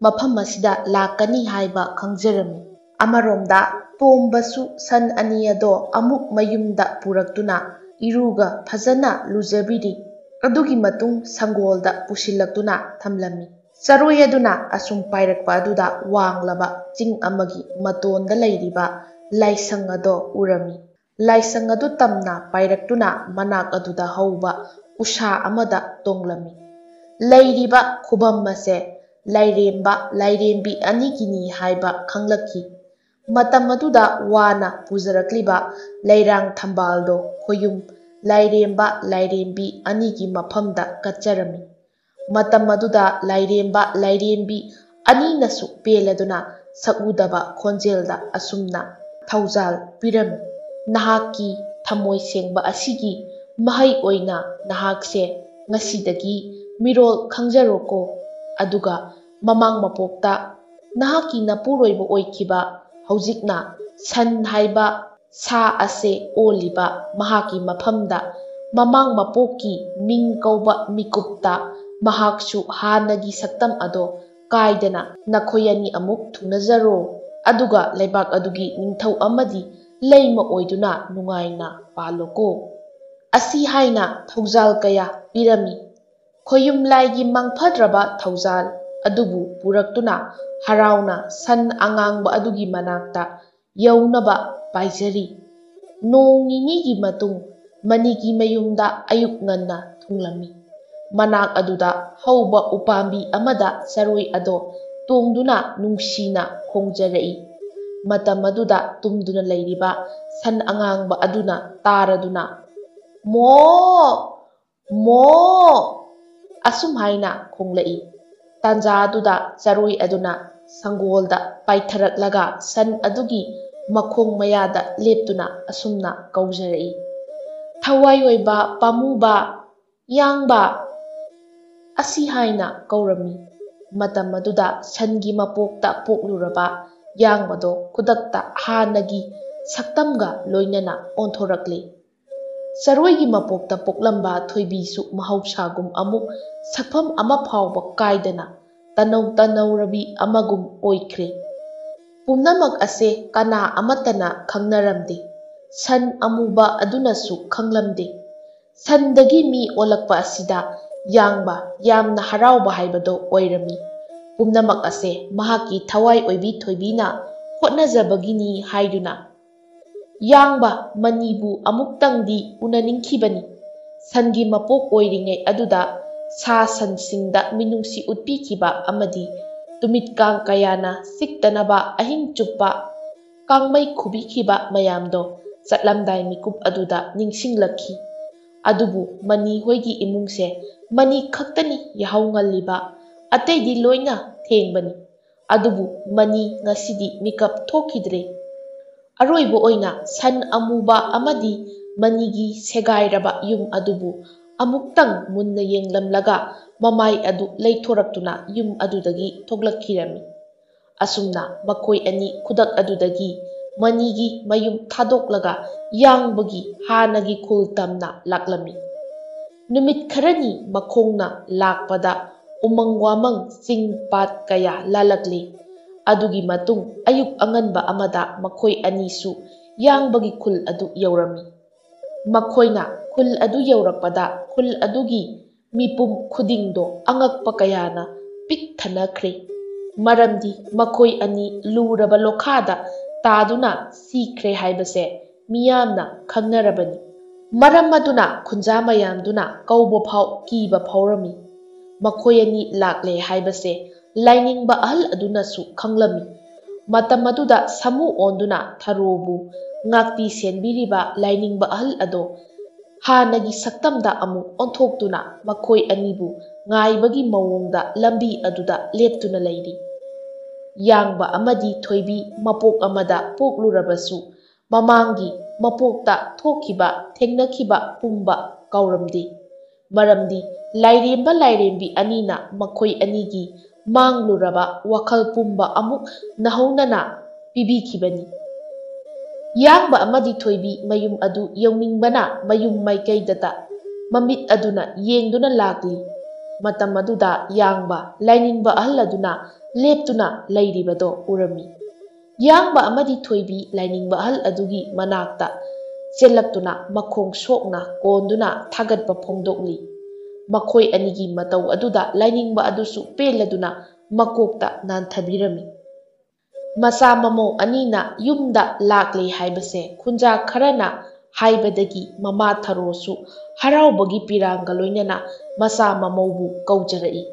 ꯃꯐꯝ ꯑꯁꯤꯗ ꯂꯥꯛꯀꯅꯤ ꯍꯥꯏꯕ ꯈꯪꯖꯔꯝꯃꯤ꯫ ꯑꯃꯔꯣꯝꯗ ꯇꯣꯝꯕꯁꯨ ꯁꯟ ꯑꯅꯤ ꯑꯗꯣ ꯑꯃꯨꯛ ꯃꯌꯨꯝꯗ ꯄꯨꯔꯛꯇꯨꯅ ꯏꯔꯨꯒ ꯐꯖꯅ ꯂꯨꯖꯕꯤꯔꯤ꯫ ꯑꯗꯨꯒꯤ ꯃꯇꯨꯡ ꯁꯪꯒꯣꯜꯗ ꯄꯨꯁꯤꯜꯂꯛꯇꯨꯅ ꯊꯝꯂꯝꯃꯤ꯫ ꯆꯔꯣꯏ ꯑꯗꯨꯅ ꯑꯁꯨꯝ ꯄꯥꯏꯔꯛꯄ ꯑꯗꯨꯗ ꯋꯥꯡꯂꯕ ꯆꯤꯡ ꯑꯃꯒꯤ ꯃꯇꯣꯟꯗ ꯂꯩꯔꯤꯕ ꯂꯥꯏꯁꯪ ꯑꯗꯣ ꯎꯔꯝꯃꯤ꯫ ꯂꯥꯏꯁꯪ ꯑꯗꯨ ꯇꯝꯅ ꯄꯥꯏꯔꯛꯇꯨꯅ ꯃꯅꯥꯛ ꯑꯗꯨꯗ ꯍꯧꯕ ꯎꯁꯥ ꯑꯃꯗ ꯇꯣꯡꯂꯝꯃꯤ꯫ ꯂꯩꯔꯤꯕ ꯈꯨꯕꯝ ꯑꯁꯦ ꯂꯥꯏꯔꯦꯝꯕ ꯂꯥꯏꯔꯦꯝꯕꯤ ꯑꯅꯤꯒꯤꯅꯤ ꯍꯥꯏꯕ ꯈꯪꯂꯛꯈꯤ꯫ ꯃꯇꯝ ꯑꯗꯨꯗ ꯋꯥꯅ ꯄꯨꯖꯔꯛꯂꯤꯕ ꯂꯩꯔꯥꯡ ꯊꯝꯕꯥꯜꯗꯣ ꯈꯣꯌꯨꯝ ꯂꯥꯏꯔꯦꯝꯕ ꯂꯥꯏꯔꯦꯝꯕꯤ ꯑꯅꯤꯒꯤ ꯃꯐꯝꯗ ꯀꯠꯆꯔꯝꯃꯤ꯫ ꯃꯇꯝ ꯑꯗꯨꯗ ꯂꯥꯏꯔꯦꯝꯕ ꯂꯥꯏꯔꯦꯝꯕꯤ ꯑꯅꯤꯅꯁꯨ ꯄꯦꯜꯂꯗꯨꯅ ꯁꯛꯎꯗꯕ ꯈꯣꯟꯖꯦꯜꯗ ꯑꯁꯨꯝꯅ ꯊꯧꯖꯥꯜ ꯄꯤꯔꯝꯃꯤ, "ꯅꯍꯥꯛꯀꯤ ꯊꯃꯣꯏ ꯁꯦꯡꯕ ꯑꯁꯤꯒꯤ ꯃꯍꯩ ꯑꯣꯏꯅ ꯅꯍꯥꯛꯁꯦ ꯉꯁꯤꯗꯒꯤ ꯃꯤꯔꯣꯜ ꯈꯪꯖꯔꯣꯀꯣ꯫ ꯑꯗꯨꯒ ꯃꯃꯥꯡ ꯃꯄꯣꯛꯇ ꯅꯍꯥꯛꯀꯤ ꯅꯄꯨꯔꯣꯏꯕ ꯑꯣꯏꯈꯤꯕ, ꯍꯧꯖꯤꯛꯅ ꯁꯟ ꯍꯥꯏꯕ ꯁꯥ ꯑꯁꯦ ꯑꯣꯜꯂꯤꯕ ꯃꯍꯥꯛꯀꯤ ꯃꯐꯝꯗ, ꯃꯃꯥꯡ ꯃꯄꯣꯛꯀꯤ ꯃꯤꯡ ꯀꯧꯕ ꯃꯤꯀꯨꯞꯇ ꯃꯍꯥꯛꯁꯨ ꯍꯥꯟꯅꯒꯤ ꯁꯛꯇꯝ ꯑꯗꯣ ꯀꯥꯏꯗꯅ ꯅꯈꯣꯏ ꯑꯅꯤ ꯑꯃꯨꯛ ꯊꯨꯡꯅꯖꯔꯣ꯫ ꯑꯗꯨꯒ ꯂꯩꯕꯥꯛ ꯑꯗꯨꯒꯤ ꯅꯤꯡꯊꯧ ꯑꯃꯗꯤ ꯂꯩꯃ ꯑꯣꯏꯗꯨꯅ ꯅꯨꯡꯉꯥꯏꯅ ꯄꯥꯜꯂꯣꯀꯣ꯫ ꯑꯁꯤ ꯍꯥꯏꯅ ꯊꯧꯖꯥꯜ ꯀꯌꯥ ꯄꯤꯔꯝꯃꯤ꯫ ꯈꯣꯌꯨꯝꯂꯥꯏꯒꯤ ꯃꯪꯐꯗ꯭ꯔꯕ ꯊꯧꯖꯥꯜ ꯑꯗꯨꯕꯨ ꯄꯨꯔꯛꯇꯨꯅ ꯍꯔꯥꯎꯅ ꯁꯟ ꯑꯉꯥꯡꯕ ꯑꯗꯨꯒꯤ ꯃꯅꯥꯛꯇ ꯌꯧꯅꯕ ꯄꯥꯏꯖꯔꯤ꯫ ꯅꯣꯡ ꯅꯤꯅꯤꯒꯤ ꯃꯇꯨꯡ ꯃꯅꯤꯒꯤ ꯃꯌꯨꯝꯗ ꯑꯌꯨꯛ ꯉꯟꯅ ꯊꯨꯡꯂꯝꯃꯤ꯫ ꯃꯅꯥꯛ ꯑꯗꯨꯗ ꯍꯧꯕ ꯎꯄꯥꯝꯕꯤ ꯑꯃꯗ ꯆꯔꯣꯏ ꯑꯗꯣ ꯇꯣꯡꯗꯨꯅ ꯅꯨꯡꯁꯤꯅ ꯈꯣꯡꯖꯔꯛꯏ꯫ ꯃꯇꯝ ꯑꯗꯨꯗ ꯇꯨꯝꯗꯨꯅ ꯂꯩꯔꯤꯕ ꯁꯟ ꯑꯉꯥꯡꯕ ꯑꯗꯨꯅ ꯇꯥꯔꯗꯨꯅ, "ꯃꯣ! ꯃꯣ!" ꯑꯁꯨꯝ ꯍꯥꯏꯅ ꯈꯣꯡꯂꯛꯏ꯫ ꯇꯥꯟꯖꯥ ꯑꯗꯨꯗ ꯆꯔꯣꯏ ꯑꯗꯨꯅ ꯁꯪꯒꯣꯜꯗ ꯄꯥꯏꯊꯔꯛꯂꯒ ꯁꯟ ꯑꯗꯨꯒꯤ ꯃꯈꯣꯡ ꯃꯌꯥꯗ ꯂꯦꯞꯇꯨꯅ ꯑꯁꯨꯝꯅ ꯀꯧꯖꯔꯛꯏ, "ꯊꯋꯥꯏ ꯑꯣꯏꯕ ꯄꯥꯝꯃꯨꯕ, ꯌꯥꯡꯕ!" ꯑꯁꯤ ꯍꯥꯏꯅ ꯀꯧꯔꯝꯃꯤ꯫ ꯃꯇꯝ ꯑꯗꯨꯗ ꯁꯟꯒꯤ ꯃꯄꯣꯛꯇ ꯄꯣꯛꯂꯨꯔꯕ ꯌꯥꯡꯕꯗꯣ ꯈꯨꯗꯛꯇ ꯍꯥꯟꯅꯒꯤ ꯁꯛꯇꯝꯒ ꯂꯣꯏꯅꯅ ꯑꯣꯟꯊꯣꯔꯛꯂꯦ꯫ ꯆꯔꯣꯏꯒꯤ ꯃꯄꯣꯛꯇ ꯄꯣꯛꯂꯝꯕ ꯊꯣꯏꯕꯤꯁꯨ ꯃꯍꯧꯁꯥꯒꯨꯝ ꯑꯃꯨꯛ ꯁꯛꯐꯝ ꯑꯃ ꯐꯥꯎꯕ ꯀꯥꯏꯗꯅ ꯇꯅꯧ ꯇꯅꯧꯔꯕꯤ ꯑꯃꯒꯨꯝ ꯑꯣꯏꯈ꯭ꯔꯦ꯫ ꯄꯨꯝꯅꯃꯛ ꯑꯁꯦ ꯀꯅꯥ ꯑꯃꯠꯇꯅ ꯈꯪꯅꯔꯝꯗꯦ꯫ ꯁꯟ ꯑꯃꯨꯕ ꯑꯗꯨꯅꯁꯨ ꯈꯪꯂꯝꯗꯦ꯫ ꯁꯟꯗꯒꯤ ꯃꯤ ꯑꯣꯜꯂꯛꯄ ꯑꯁꯤꯗ ꯌꯥꯡꯕ ꯌꯥꯝꯅ ꯍꯔꯥꯎꯕ ꯍꯥꯏꯕꯗꯣ ꯑꯣꯏꯔꯝꯃꯤ꯫ ꯄꯨꯝꯅꯃꯛ ꯑꯁꯦ ꯃꯍꯥꯛꯀꯤ ꯊꯋꯥꯏ ꯑꯣꯏꯕꯤ ꯊꯣꯏꯕꯤꯅ ꯍꯣꯠꯅꯖꯕꯒꯤꯅꯤ ꯍꯥꯏꯗꯨꯅ, ꯌꯥꯡꯕ ꯃꯅꯤꯕꯨ ꯑꯃꯨꯛꯇꯪꯗꯤ ꯎꯅꯅꯤꯡꯈꯤꯕꯅꯤ꯫ ꯁꯟꯒꯤ ꯃꯄꯣꯛ ꯑꯣꯏꯔꯤꯉꯩ ꯑꯗꯨꯗ ꯁꯥ ꯁꯟꯁꯤꯡꯗ ꯃꯤꯅꯨꯡꯁꯤ ꯎꯠꯄꯤꯈꯤꯕ ꯑꯃꯗꯤ ꯇꯨꯃꯤꯠꯀꯥꯡ ꯀꯌꯥꯅ ꯆꯤꯛꯇꯅꯕ ꯑꯍꯤꯡ ꯆꯨꯞꯄ ꯀꯥꯡꯃꯩ ꯈꯨꯕꯤꯈꯤꯕ ꯃꯌꯥꯝꯗꯣ ꯆꯠꯂꯝꯗꯥꯏ ꯃꯤꯀꯨꯞ ꯑꯗꯨꯗ ꯅꯤꯡꯁꯤꯡꯂꯛꯈꯤ꯫ ꯑꯗꯨꯕꯨ ꯃꯅꯤ ꯍꯣꯏꯒꯤ ꯏꯃꯨꯡꯁꯦ ꯃꯅꯤ ꯈꯛꯇꯅꯤ ꯌꯥꯍꯧ ꯉꯜꯂꯤꯕ, ꯑꯇꯩꯗꯤ ꯂꯣꯏꯅ ꯊꯦꯡꯕꯅꯤ꯫ ꯑꯗꯨꯕꯨ ꯃꯅꯤ ꯉꯁꯤꯗꯤ ꯃꯤꯀꯞ ꯊꯣꯛꯈꯤꯗ꯭ꯔꯦ꯫ ꯑꯔꯣꯏꯕ ꯑꯣꯏꯅ ꯁꯟ ꯑꯃꯨꯕ ꯑꯃꯗꯤ ꯃꯅꯤꯒꯤ ꯁꯦꯒꯥꯏꯔꯕ ꯌꯨꯝ ꯑꯗꯨꯕꯨ ꯑꯃꯨꯛꯇꯪ ꯃꯨꯟꯅ ꯌꯦꯡꯂꯝꯂꯒ ꯃꯃꯥꯏ ꯑꯗꯨ ꯂꯩꯊꯣꯔꯛꯇꯨꯅ ꯌꯨꯝ ꯑꯗꯨꯗꯒꯤ ꯊꯣꯛꯂꯛꯈꯤꯔꯝꯃꯤ꯫ ꯑꯁꯨꯝꯅ ꯃꯈꯣꯏ ꯑꯅꯤ ꯈꯨꯗꯛ ꯑꯗꯨꯗꯒꯤ ꯃꯅꯤꯒꯤ ꯃꯌꯨꯝ ꯊꯥꯗꯣꯛꯂꯒ ꯌꯥꯡꯕꯒꯤ ꯍꯥꯟꯅꯒꯤ ꯈꯨꯜ ꯇꯝꯅ ꯂꯥꯛꯂꯝꯃꯤ꯫ ꯅꯨꯃꯤꯠ ꯈꯔꯅꯤ ꯃꯈꯣꯡꯅ ꯂꯥꯛꯄꯗ ꯎꯃꯪ ꯋꯥꯃꯪ ꯆꯤꯡ ꯄꯥꯠ ꯀꯌꯥ ꯂꯥꯜꯂꯛꯂꯤ꯫ ꯑꯗꯨꯒꯤ ꯃꯇꯨꯡ ꯑꯌꯨꯛ ꯑꯉꯟꯕ ꯑꯃꯗ ꯃꯈꯣꯏ ꯑꯅꯤꯁꯨ ꯌꯥꯡꯕꯒꯤ ꯈꯨꯜ ꯑꯗꯨ ꯌꯧꯔꯝꯃꯤ꯫ ꯃꯈꯣꯏꯅ ꯈꯨꯜ ꯑꯗꯨ ꯌꯧꯔꯛꯄꯗ ꯈꯨꯜ ꯑꯗꯨꯒꯤ ꯃꯤꯄꯨꯝ ꯈꯨꯗꯤꯡꯗꯣ ꯑꯉꯛꯄ ꯀꯌꯥꯅ ꯄꯤꯛ ꯊꯟꯅꯈ꯭ꯔꯦ꯫ ꯃꯔꯝꯗꯤ ꯃꯈꯣꯏ ꯑꯅꯤ ꯂꯨꯔꯕ ꯂꯣꯈꯥꯗ ꯇꯥꯗꯨꯅ ꯁꯤꯈ꯭ꯔꯦ ꯍꯥꯏꯕꯁꯦ ꯃꯤꯌꯥꯝꯅ ꯈꯪꯅꯔꯕꯅꯤ꯫ ꯃꯔꯝ ꯑꯗꯨꯅ ꯈꯨꯟꯖꯥ ꯃꯌꯥꯝꯗꯨꯅ ꯀꯧꯕ ꯐꯥꯎ ꯀꯤꯕ ꯐꯥꯎꯔꯝꯃꯤ꯫ ꯃꯈꯣꯏ ꯑꯅꯤ ꯂꯥꯛꯂꯦ ꯍꯥꯏꯕꯁꯦ ꯂꯥꯏꯅꯤꯡꯕ ꯑꯍꯜ ꯑꯗꯨꯅꯁꯨ ꯈꯪꯂꯝꯃꯤ꯫ ꯃꯇꯝ ꯑꯗꯨꯗ ꯁꯥꯃꯨ ꯑꯣꯟꯗꯨꯅ ꯊꯔꯣꯕꯨ ꯉꯥꯛꯄꯤ ꯁꯦꯟꯕꯤꯔꯤꯕ ꯂꯥꯏꯅꯤꯡꯕ ꯑꯍꯜ ꯑꯗꯣ ꯍꯥꯟꯅꯒꯤ ꯁꯛꯇꯝꯗ ꯑꯃꯨꯛ ꯑꯣꯟꯊꯣꯛꯇꯨꯅ ꯃꯈꯣꯏ ꯑꯅꯤꯕꯨ ꯉꯥꯏꯕꯒꯤ ꯃꯑꯣꯡꯗ ꯂꯝꯕꯤ ꯑꯗꯨꯗ ꯂꯦꯞꯇꯨꯅ ꯂꯩꯔꯤ꯫ ꯌꯥꯡꯕ ꯑꯃꯗꯤ ꯊꯣꯏꯕꯤ ꯃꯄꯣꯛ ꯑꯃꯗ ꯄꯣꯛꯂꯨꯔꯕꯁꯨ, ꯃꯃꯥꯡꯒꯤ ꯃꯄꯣꯛꯇ ꯊꯣꯛꯈꯤꯕ ꯊꯦꯡꯅꯈꯤꯕ ꯄꯨꯝꯕ ꯀꯥꯎꯔꯝꯗꯦ꯫ ꯃꯔꯝꯗꯤ ꯂꯥꯏꯔꯦꯝꯕ ꯂꯥꯏꯔꯦꯝꯕꯤ ꯑꯅꯤꯅ ꯃꯈꯣꯏ ꯑꯅꯤꯒꯤ ꯃꯥꯡꯂꯨꯔꯕ ꯋꯥꯈꯜ ꯄꯨꯝꯕ ꯑꯃꯨꯛ ꯅꯧꯍꯧꯅꯅ ꯄꯤꯕꯤꯈꯤꯕꯅꯤ꯫ ꯌꯥꯡꯕ ꯑꯃꯗꯤ ꯊꯣꯏꯕꯤ ꯃꯌꯨꯝ ꯑꯗꯨ ꯌꯧꯅꯤꯡꯕꯅ ꯃꯌꯨꯝ ꯃꯥꯏꯀꯩꯗꯇ ꯃꯃꯤꯠ ꯑꯗꯨꯅ ꯌꯦꯡꯗꯨꯅ ꯂꯥꯛꯂꯤ꯫ ꯃꯇꯝ ꯑꯗꯨꯗ ꯌꯥꯡꯕ ꯂꯥꯏꯅꯤꯡꯕ ꯑꯍꯜ ꯑꯗꯨꯅ ꯂꯦꯞꯇꯨꯅ ꯂꯩꯔꯤꯕꯗꯣ ꯎꯔꯝꯃꯤ꯫ ꯌꯥꯡꯕ ꯑꯃꯗꯤ ꯊꯣꯏꯕꯤ ꯂꯥꯏꯅꯤꯡꯕ ꯑꯍꯜ ꯑꯗꯨꯒꯤ ꯃꯅꯥꯛꯇ ꯆꯦꯜꯂꯛꯇꯨꯅ ꯃꯈꯣꯡ ꯁꯣꯛꯅ ꯀꯣꯟꯗꯨꯅ ꯊꯥꯒꯠꯄ ꯐꯣꯡꯗꯣꯛꯂꯤ꯫ ꯃꯈꯣꯏ ꯑꯅꯤꯒꯤ ꯃꯇꯧ ꯑꯗꯨꯗ ꯂꯥꯏꯅꯤꯡꯕ ꯑꯗꯨꯁꯨ ꯄꯦꯜꯂꯗꯨꯅ ꯃꯀꯣꯛꯇ ꯅꯥꯟꯊꯕꯤꯔꯝꯃꯤ꯫ ꯃꯆꯥ ꯃꯃꯧ ꯑꯅꯤꯅ ꯌꯨꯝꯗ ꯂꯥꯛꯂꯦ ꯍꯥꯏꯕꯁꯦ ꯈꯨꯟꯖꯥ ꯈꯔꯅ ꯍꯥꯏꯕꯗꯒꯤ ꯃꯃꯥ ꯊꯔꯣꯁꯨ ꯍꯔꯥꯎꯕꯒꯤ ꯄꯤꯔꯥꯡꯒ ꯂꯣꯏꯅꯅ ꯃꯆꯥ ꯃꯃꯧꯕꯨ ꯀꯧꯖꯔꯛꯏ꯫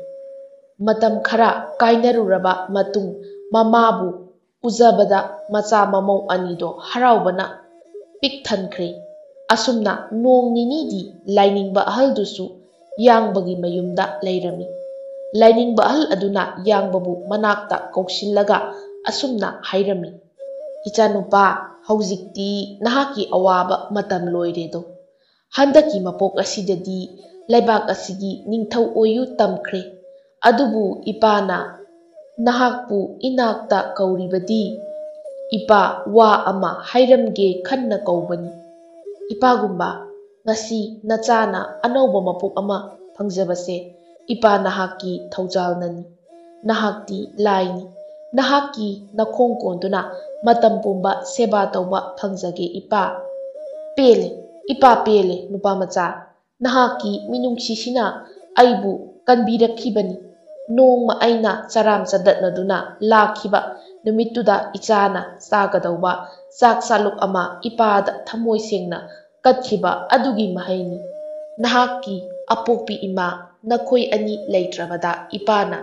ꯃꯇꯝ ꯈꯔ ꯀꯥꯏꯅꯔꯨꯔꯕ ꯃꯇꯨꯡ ꯃꯃꯥꯕꯨ ꯎꯖꯕꯗ ꯃꯆꯥ ꯃꯃꯧ ꯑꯅꯤꯗꯣ ꯍꯔꯥꯎꯕꯅ ꯄꯤꯛ ꯊꯟꯈ꯭ꯔꯦ꯫ ꯑꯁꯨꯝꯅ ꯅꯣꯡ ꯅꯤꯅꯤꯗꯤ ꯂꯥꯏꯅꯤꯡꯕ ꯑꯍꯜꯗꯨꯁꯨ ꯌꯥꯡꯕꯒꯤ ꯃꯌꯨꯝꯗ ꯂꯩꯔꯝꯃꯤ꯫ ꯂꯥꯏꯅꯤꯡꯕ ꯑꯍꯜ ꯑꯗꯨꯅ ꯌꯥꯡꯕꯕꯨ ꯃꯅꯥꯛꯇ ꯀꯧꯁꯤꯜꯂꯒ ꯑꯁꯨꯝꯅ ꯍꯥꯏꯔꯝꯃꯤ, "ꯏꯆꯥꯅꯨꯄꯥ, ꯍꯧꯖꯤꯛꯇꯤ ꯅꯍꯥꯛꯀꯤ ꯑꯋꯥꯕ ꯃꯇꯝ ꯂꯣꯏꯔꯦꯗꯣ꯫ ꯍꯟꯗꯛꯀꯤ ꯃꯄꯣꯛ ꯑꯁꯤꯗꯗꯤ ꯂꯩꯕꯥꯛ ꯑꯁꯤꯒꯤ ꯅꯤꯡꯊꯧ ꯑꯣꯏꯌꯨ ꯇꯝꯈ꯭ꯔꯦ꯫ ꯑꯗꯨꯕꯨ ꯏꯄꯥꯅ ꯅꯍꯥꯛꯄꯨ ꯏꯅꯥꯛꯇ ꯀꯧꯔꯤꯕꯗꯤ ꯏꯄꯥ ꯋꯥ ꯑꯃ ꯍꯥꯏꯔꯝꯒꯦ ꯈꯟꯅ ꯀꯧꯕꯅꯤ꯫ ꯏꯄꯥꯒꯨꯝꯕ, ꯉꯁꯤ ꯅꯆꯥꯅ ꯑꯅꯧꯕ ꯃꯄꯣꯛ ꯑꯃ ꯐꯪꯖꯕꯁꯦ ꯏꯄꯥ ꯅꯍꯥꯛꯀꯤ ꯊꯧꯖꯥꯜꯅꯅꯤ꯫ ꯅꯍꯥꯛꯇꯤ ꯂꯥꯏꯅꯤ꯫ ꯅꯍꯥꯛꯀꯤ ꯅꯈꯣꯡ ꯀꯣꯟꯗꯨꯅ ꯃꯇꯝ ꯄꯨꯝꯕ ꯁꯦꯕꯥ ꯇꯧꯕ ꯐꯪꯖꯒꯦ ꯏꯄꯥ꯫ ꯄꯦꯜꯂꯦ, ꯏꯄꯥ ꯄꯦꯜꯂꯦ ꯅꯨꯄꯥ ꯃꯆꯥ꯫ ꯅꯍꯥꯛꯀꯤ ꯃꯤꯅꯨꯡꯁꯤꯁꯤꯅ ꯑꯩꯕꯨ ꯀꯟꯕꯤꯔꯛꯈꯤꯕꯅꯤ꯫ ꯅꯣꯡꯃ ꯑꯩꯅ ꯆꯔꯥꯝ ꯆꯗꯠꯅꯗꯨꯅ ꯂꯥꯛꯈꯤꯕ ꯅꯨꯃꯤꯠꯇꯨꯗ ꯏꯆꯥꯅ ꯆꯥꯒꯗꯧꯕ ꯆꯥꯛ ꯆꯥꯂꯨꯛ ꯑꯃ ꯏꯄꯥꯗ ꯊꯃꯣꯏ ꯁꯦꯡꯅ ꯀꯠꯈꯤꯕ ꯑꯗꯨꯒꯤ ꯃꯍꯩꯅꯤ꯫ ꯅꯍꯥꯛꯀꯤ ꯑꯄꯣꯛꯄꯤ ꯏꯃꯥ ꯅꯈꯣꯏ ꯑꯅꯤ ꯂꯩꯇ꯭ꯔꯕꯗ ꯏꯄꯥꯅ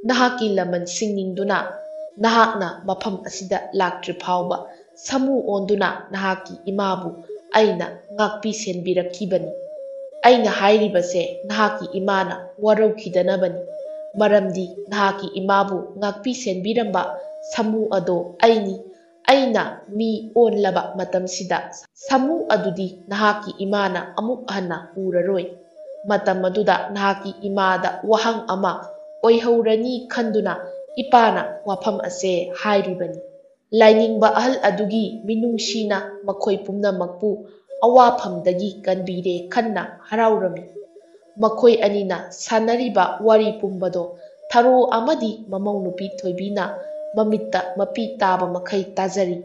ꯅꯍꯥꯛꯀꯤ ꯂꯃꯟ ꯁꯤꯡꯅꯤꯡꯗꯨꯅ ꯅꯍꯥꯛꯅ ꯃꯐꯝ ꯑꯁꯤꯗ ꯂꯥꯛꯇ꯭ꯔꯤ ꯐꯥꯎꯕ ꯁꯥꯃꯨ ꯑꯣꯟꯗꯨꯅ ꯅꯍꯥꯛꯀꯤ ꯏꯃꯥꯕꯨ ꯑꯩꯅ ꯉꯥꯛꯄꯤ ꯁꯦꯟꯕꯤꯔꯛꯈꯤꯕꯅꯤ꯫ ꯑꯩꯅ ꯍꯥꯏꯔꯤꯕꯁꯦ ꯅꯍꯥꯛꯀꯤ ꯏꯃꯥꯅ ꯋꯥꯔꯧꯈꯤꯗꯅꯕꯅꯤ꯫ ꯃꯔꯝꯗꯤ ꯅꯍꯥꯛꯀꯤ ꯏꯃꯥꯕꯨ ꯉꯥꯛꯄꯤ ꯁꯦꯟꯕꯤꯔꯝꯕ ꯁꯥꯃꯨ ꯑꯗꯣ ꯑꯩꯅꯤ꯫ ꯑꯩꯅ ꯃꯤ ꯑꯣꯟꯂꯕ ꯃꯇꯝꯁꯤꯗ ꯁꯥꯃꯨ ꯑꯗꯨꯗꯤ ꯅꯍꯥꯛꯀꯤ ꯏꯃꯥꯅ ꯑꯃꯨꯛ ꯍꯟꯅ ꯎꯔꯔꯣꯏ꯫ ꯃꯇꯝ ꯑꯗꯨꯗ ꯅꯍꯥꯛꯀꯤ ꯏꯃꯥꯗ ꯋꯥꯍꯪ ꯑꯃ ꯑꯣꯏꯍꯧꯔꯅꯤ ꯈꯟꯗꯨꯅ ꯏꯄꯥꯅ ꯋꯥꯐꯝ ꯑꯁꯦ ꯍꯥꯏꯔꯤꯕꯅꯤ꯫ ꯂꯥꯏꯅꯤꯡꯕ ꯑꯍꯜ ꯑꯗꯨꯒꯤ ꯃꯤꯅꯨꯡꯁꯤꯅ ꯃꯈꯣꯏ ꯄꯨꯝꯅꯃꯛꯄꯨ ꯑꯋꯥꯐꯝꯗꯒꯤ ꯀꯟꯕꯤꯔꯦ ꯈꯟꯅ ꯍꯔꯥꯎꯔꯝꯃꯤ꯫ ꯃꯈꯣꯏ ꯑꯅꯤꯅ ꯁꯥꯟꯅꯔꯤꯕ ꯋꯥꯔꯤ ꯄꯨꯝꯕꯗꯣ ꯊꯔꯣ ꯑꯃꯗꯤ ꯃꯃꯧ ꯅꯨꯄꯤ ꯊꯣꯏꯕꯤꯅ ꯃꯃꯤꯠꯇ ꯃꯄꯤ ꯇꯥꯕ ꯃꯈꯩ ꯇꯥꯖꯔꯤ꯫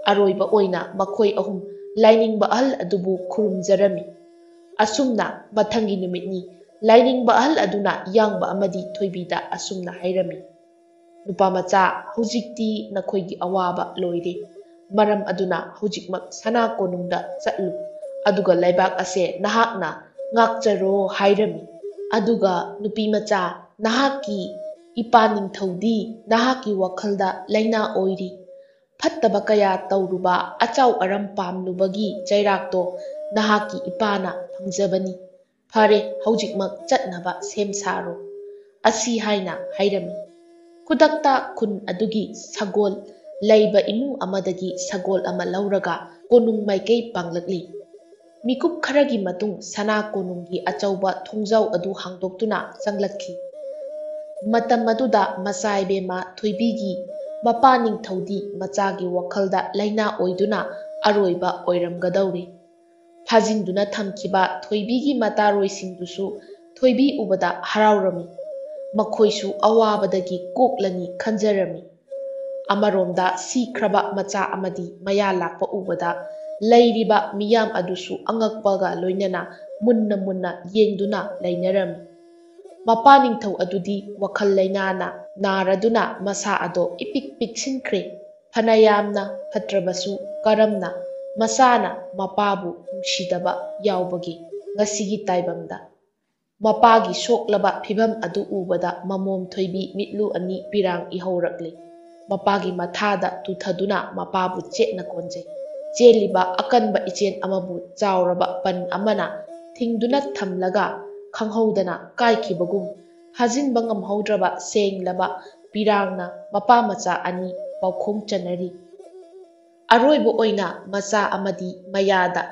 ꯑꯔꯣꯏꯕ ꯑꯣꯏꯅ ꯃꯈꯣꯏ ꯑꯍꯨꯝ ꯂꯥꯏꯅꯤꯡꯕ ꯑꯍꯜ ꯑꯗꯨꯕꯨ ꯈꯨꯔꯨꯝꯖꯔꯝꯃꯤ꯫ ꯑꯁꯨꯝꯅ ꯃꯊꯪꯒꯤ ꯅꯨꯃꯤꯠꯅꯤ ꯂꯥꯏꯅꯤꯡꯕ ꯑꯍꯜ ꯑꯗꯨꯅ ꯌꯥꯡꯕ ꯑꯃꯗꯤ ꯊꯣꯏꯕꯤꯗ ꯑꯁꯨꯝꯅ ꯍꯥꯏꯔꯝꯃꯤ, "ꯅꯨꯄꯥ ꯃꯆꯥ, ꯍꯧꯖꯤꯛꯇꯤ ꯅꯈꯣꯏꯒꯤ ꯑꯋꯥꯕ ꯂꯣꯏꯔꯦ꯫ ꯃꯔꯝ ꯑꯗꯨꯅ ꯍꯧꯖꯤꯛꯃꯛ ꯁꯅꯥ ꯀꯣꯅꯨꯡꯗ ꯆꯠꯂꯨ, ꯑꯗꯨꯒ ꯂꯩꯕꯥꯛ ꯑꯁꯦ ꯅꯍꯥꯛꯅ ꯉꯥꯛꯆꯔꯣ" ꯍꯥꯏꯔꯝꯃꯤ꯫ ꯑꯗꯨꯒ ꯅꯨꯄꯤ ꯃꯆꯥ, ꯅꯍꯥꯛꯀꯤ ꯏꯄꯥ ꯅꯤꯡꯊꯧꯗꯤ ꯅꯍꯥꯛꯀꯤ ꯋꯥꯈꯜꯗ ꯂꯥꯏꯅꯥ ꯑꯣꯏꯔꯤ꯫ ꯐꯠꯇꯕ ꯀꯌꯥ ꯇꯧꯔꯨꯕ, ꯑꯆꯥꯎ ꯑꯔꯝ ꯄꯥꯝꯂꯨꯕꯒꯤ ꯆꯩꯔꯥꯛꯇꯣ ꯅꯍꯥꯛꯀꯤ ꯏꯄꯥꯅ ꯐꯪꯖꯕꯅꯤ꯫ ꯐꯔꯦ, ꯍꯧꯖꯤꯛꯃꯛ ꯆꯠꯅꯕ ꯁꯦꯝ ꯁꯥꯔꯣ꯫ ꯑꯁꯤ ꯍꯥꯏꯅ ꯍꯥꯏꯔꯝꯃꯤ꯫ ꯈꯨꯗꯛꯇ ꯈꯨꯟ ꯑꯗꯨꯒꯤ ꯁꯒꯣꯜ ꯂꯩꯕ ꯏꯃꯨꯡ ꯑꯃꯗꯒꯤ ꯁꯒꯣꯜ ꯑꯃ ꯂꯧꯔꯒ ꯀꯣꯅꯨꯡ ꯃꯥꯏꯀꯩ ꯄꯥꯡꯂꯛꯂꯤ꯫ ꯃꯤꯀꯨꯞ ꯈꯔꯒꯤ ꯃꯇꯨꯡ ꯁꯅꯥ ꯀꯣꯅꯨꯡꯒꯤ ꯑꯆꯧꯕ ꯊꯣꯡꯖꯥꯎ ꯑꯗꯨ ꯍꯥꯡꯗꯣꯛꯇꯨꯅ ꯆꯪꯂꯛꯈꯤ꯫ ꯃꯇꯝ ꯑꯗꯨꯗ ꯃꯆꯥ ꯏꯕꯦꯝꯃ ꯊꯣꯏꯕꯤꯒꯤ ꯃꯄꯥ ꯅꯤꯡꯊꯧꯗꯤ ꯃꯆꯥꯒꯤ ꯋꯥꯈꯜꯗ ꯂꯥꯏꯅꯥ ꯑꯣꯏꯗꯨꯅ ꯑꯔꯣꯏꯕ ꯑꯣꯏꯔꯝꯒꯗꯧꯔꯦ꯫ ꯐꯥꯖꯤꯟꯗꯨꯅ ꯊꯝꯈꯤꯕ ꯊꯣꯏꯕꯤꯒꯤ ꯃꯇꯥꯔꯣꯏꯁꯤꯡꯗꯨꯁꯨ ꯊꯣꯏꯕꯤ ꯎꯕꯗ ꯍꯔꯥꯎꯔꯝꯃꯤ꯫ ꯃꯈꯣꯏꯁꯨ ꯑꯋꯥꯕꯗꯒꯤ ꯀꯣꯛꯂꯅꯤ ꯈꯟꯖꯔꯝꯃꯤ꯫ ꯑꯃꯔꯣꯝꯗ ꯁꯤꯈ꯭ꯔꯕ ꯃꯆꯥ ꯑꯃꯗꯤ ꯃꯌꯥ ꯂꯥꯛꯄ ꯎꯕꯗ ꯂꯩꯔꯤꯕ ꯃꯤꯌꯥꯝ ꯑꯗꯨꯁꯨ ꯑꯉꯛꯄꯒ ꯂꯣꯏꯅꯅ ꯃꯨꯟꯅ ꯃꯨꯟꯅ ꯌꯦꯡꯗꯨꯅ ꯂꯩꯅꯔꯝꯃꯤ꯫ ꯃꯄꯥ ꯅꯤꯡꯊꯧ ꯑꯗꯨꯗꯤ ꯋꯥꯈꯜ ꯂꯩꯅꯥꯅ ꯅꯥꯔꯗꯨꯅ ꯃꯁꯥ ꯑꯗꯣ ꯏꯄꯤꯛ ꯄꯤꯛꯁꯤꯟꯈ꯭ꯔꯦ꯫ ꯐꯅ ꯌꯥꯝꯅ ꯐꯠꯇ꯭ꯔꯕꯁꯨ ꯀꯔꯝꯅ ꯃꯆꯥꯅ ꯃꯄꯥꯕꯨ ꯅꯨꯡꯁꯤꯗꯕ ꯌꯥꯎꯕꯒꯦ? ꯉꯁꯤꯒꯤ ꯇꯥꯏꯕꯪꯗ ꯃꯄꯥꯒꯤ ꯁꯣꯛꯂꯕ ꯐꯤꯚꯝ ꯑꯗꯨ ꯎꯕꯗ ꯃꯃꯣꯝ ꯊꯣꯏꯕꯤ ꯃꯤꯠꯂꯨ ꯑꯅꯤ ꯄꯤꯔꯥꯡ ꯏꯍꯧꯔꯛꯂꯤ꯫ ꯃꯄꯥꯒꯤ ꯃꯊꯥꯗ ꯇꯨꯊꯗꯨꯅ ꯃꯄꯥꯕꯨ ꯆꯦꯠꯅ ꯀꯣꯟꯖꯩ꯫ ꯆꯦꯜꯂꯤꯕ ꯑꯀꯟꯕ ꯏꯆꯦꯟ ꯑꯃꯕꯨ ꯆꯥꯎꯔꯕ ꯄꯟ ꯑꯃꯅ ꯊꯤꯡꯗꯨꯅ ꯊꯝꯂꯒ ꯈꯪꯍꯧꯗꯅ ꯀꯥꯏꯈꯤꯕꯒꯨꯝ, ꯐꯥꯖꯤꯟꯕ ꯉꯝꯍꯧꯗ꯭ꯔꯕ ꯁꯦꯡꯂꯕ ꯄꯤꯔꯥꯡꯅ ꯃꯄꯥ ꯃꯆꯥ ꯑꯅꯤ ꯄꯥꯎꯈꯣꯡ ꯆꯟꯅꯔꯤ꯫ ꯑꯔꯣꯏꯕ ꯑꯣꯏꯅ ꯃꯆꯥ ꯑꯃꯗꯤ ꯃꯌꯥꯗ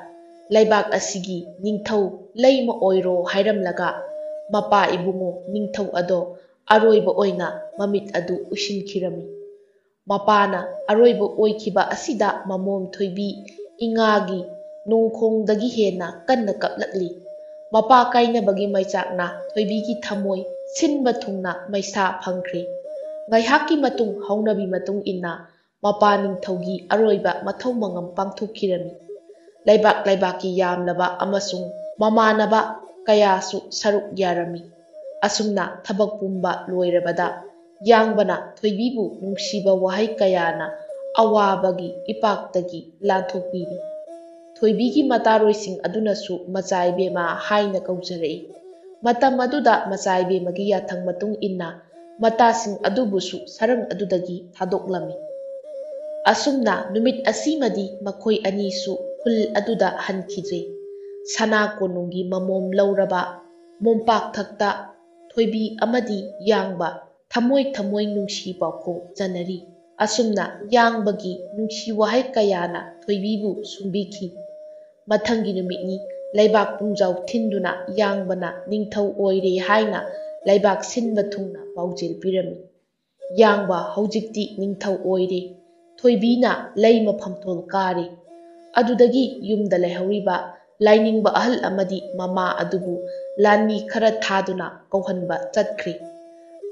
ꯂꯩꯕꯥꯛ ꯑꯁꯤꯒꯤ ꯅꯤꯡꯊꯧ ꯂꯩꯃ ꯑꯣꯏꯔꯣ ꯍꯥꯏꯔꯝꯂꯒ, ꯃꯄꯥ ꯏꯕꯨꯡꯉꯣ ꯅꯤꯡꯊꯧ ꯑꯗꯣ ꯑꯔꯣꯏꯕ ꯑꯣꯏꯅ ꯃꯃꯤꯠ ꯑꯗꯨ ꯎꯏꯁꯤꯟꯈꯤꯔꯝꯃꯤ꯫ ꯃꯄꯥꯅ ꯑꯔꯣꯏꯕ ꯑꯣꯏꯈꯤꯕ ꯑꯁꯤꯗ ꯃꯃꯣꯝ ꯊꯣꯏꯕꯤ ꯏꯉꯥꯒꯤ ꯅꯣꯡꯈꯣꯡꯗꯒꯤ ꯍꯦꯟꯅ ꯀꯟꯅ ꯀꯞꯂꯛꯂꯤ꯫ ꯃꯄꯥ ꯀꯥꯏꯅꯕꯒꯤ ꯃꯩꯆꯥꯛꯅ ꯊꯣꯏꯕꯤꯒꯤ ꯊꯃꯣꯏ ꯁꯤꯟꯕ ꯊꯨꯡꯅ ꯃꯩꯁꯥ ꯐꯪꯈ꯭ꯔꯦ꯫ ꯉꯥꯏꯍꯥꯛꯀꯤ ꯃꯇꯨꯡ ꯍꯧꯅꯕꯤ ꯃꯇꯨꯡ ꯏꯟꯅ ꯃꯄꯥ ꯅꯤꯡꯊꯧꯒꯤ ꯑꯔꯣꯏꯕ ꯃꯊꯧ ꯃꯉꯝ ꯄꯥꯡꯊꯣꯛꯈꯤꯔꯝꯃꯤ꯫ ꯂꯩꯕꯥꯛ ꯂꯩꯕꯥꯛꯀꯤ ꯌꯥꯝꯂꯕ ꯑꯃꯁꯨꯡ ꯃꯃꯥꯟꯅꯕ ꯀꯌꯥꯁꯨ ꯁꯔꯨꯛ ꯌꯥꯔꯝꯃꯤ꯫ ꯑꯁꯨꯝꯅ ꯊꯕꯛ ꯄꯨꯝꯕ ꯂꯣꯏꯔꯕꯗ ꯌꯥꯡꯕꯅ ꯊꯣꯏꯕꯤꯕꯨ ꯅꯨꯡꯁꯤꯕ ꯋꯥꯍꯩ ꯀꯌꯥꯅ ꯑꯋꯥꯕꯒꯤ ꯏꯄꯥꯛꯇꯒꯤ ꯂꯥꯟꯊꯣꯛꯄꯤꯔꯤ꯫ ꯊꯣꯏꯕꯤꯒꯤ ꯃꯇꯥꯔꯣꯏꯁꯤꯡ ꯑꯗꯨꯅꯁꯨ ꯃꯆꯥ ꯏꯕꯦꯝꯃ ꯍꯥꯏꯅ ꯀꯧꯖꯔꯛꯏ꯫ ꯃꯇꯝ ꯑꯗꯨꯗ ꯃꯆꯥ ꯏꯕꯦꯝꯃꯒꯤ ꯌꯥꯊꯪ ꯃꯇꯨꯡ ꯏꯟꯅ ꯃꯇꯥꯁꯤꯡ ꯑꯗꯨꯕꯨꯁꯨ ꯁꯔꯪ ꯑꯗꯨꯗꯒꯤ ꯊꯥꯗꯣꯛꯂꯝꯃꯤ꯫ ꯑꯁꯨꯝꯅ ꯅꯨꯃꯤꯠ ꯑꯁꯤꯃꯗꯤ ꯃꯈꯣꯏ ꯑꯅꯤꯁꯨ ꯈꯨꯜ ꯑꯗꯨꯗ ꯍꯟꯈꯤꯗ꯭ꯔꯦ꯫ ꯁꯅꯥ ꯀꯣꯅꯨꯡꯒꯤ ꯃꯃꯣꯝ ꯂꯧꯔꯕ ꯃꯣꯝꯄꯥꯛꯊꯛꯇ ꯊꯣꯏꯕꯤ ꯑꯃꯗꯤ ꯌꯥꯡꯕ ꯊꯃꯣꯏ ꯊꯃꯣꯏ ꯅꯨꯡꯁꯤ ꯄꯥꯎꯈꯣꯡ ꯆꯟꯅꯔꯤ꯫ ꯑꯁꯨꯝꯅ ꯌꯥꯡꯕꯒꯤ ꯅꯨꯡꯁꯤ ꯋꯥꯍꯩ ꯀꯌꯥꯅ ꯊꯣꯏꯕꯤꯕꯨ ꯁꯨꯝꯕꯤꯈꯤ꯫ ꯃꯊꯪꯒꯤ ꯅꯨꯃꯤꯠꯅꯤ ꯂꯩꯕꯥꯛ ꯄꯨꯡꯖꯥꯎ ꯊꯤꯟꯗꯨꯅ ꯌꯥꯡꯕꯅ ꯅꯤꯡꯊꯧ ꯑꯣꯏꯔꯦ ꯍꯥꯏꯅ ꯂꯩꯕꯥꯛ ꯁꯤꯟꯕ ꯊꯨꯡꯅ ꯄꯥꯎꯖꯦꯜ ꯄꯤꯔꯝꯃꯤ꯫ ꯌꯥꯡꯕ ꯍꯧꯖꯤꯛꯇꯤ ꯅꯤꯡꯊꯧ ꯑꯣꯏꯔꯦ꯫ ꯊꯣꯏꯕꯤꯅ ꯂꯩꯃ ꯐꯝꯇꯣꯜ ꯀꯥꯔꯦ꯫ ꯑꯗꯨꯗꯒꯤ ꯌꯨꯝꯗ ꯂꯩꯍꯧꯔꯤꯕ ꯂꯥꯏꯅꯤꯡꯕ ꯑꯍꯜ ꯑꯃꯗꯤ ꯃꯃꯥ ꯑꯗꯨꯕꯨ ꯂꯥꯟꯃꯤ ꯈꯔ ꯊꯥꯗꯨꯅ ꯀꯧꯍꯟꯕ ꯆꯠꯈ꯭ꯔꯦ꯫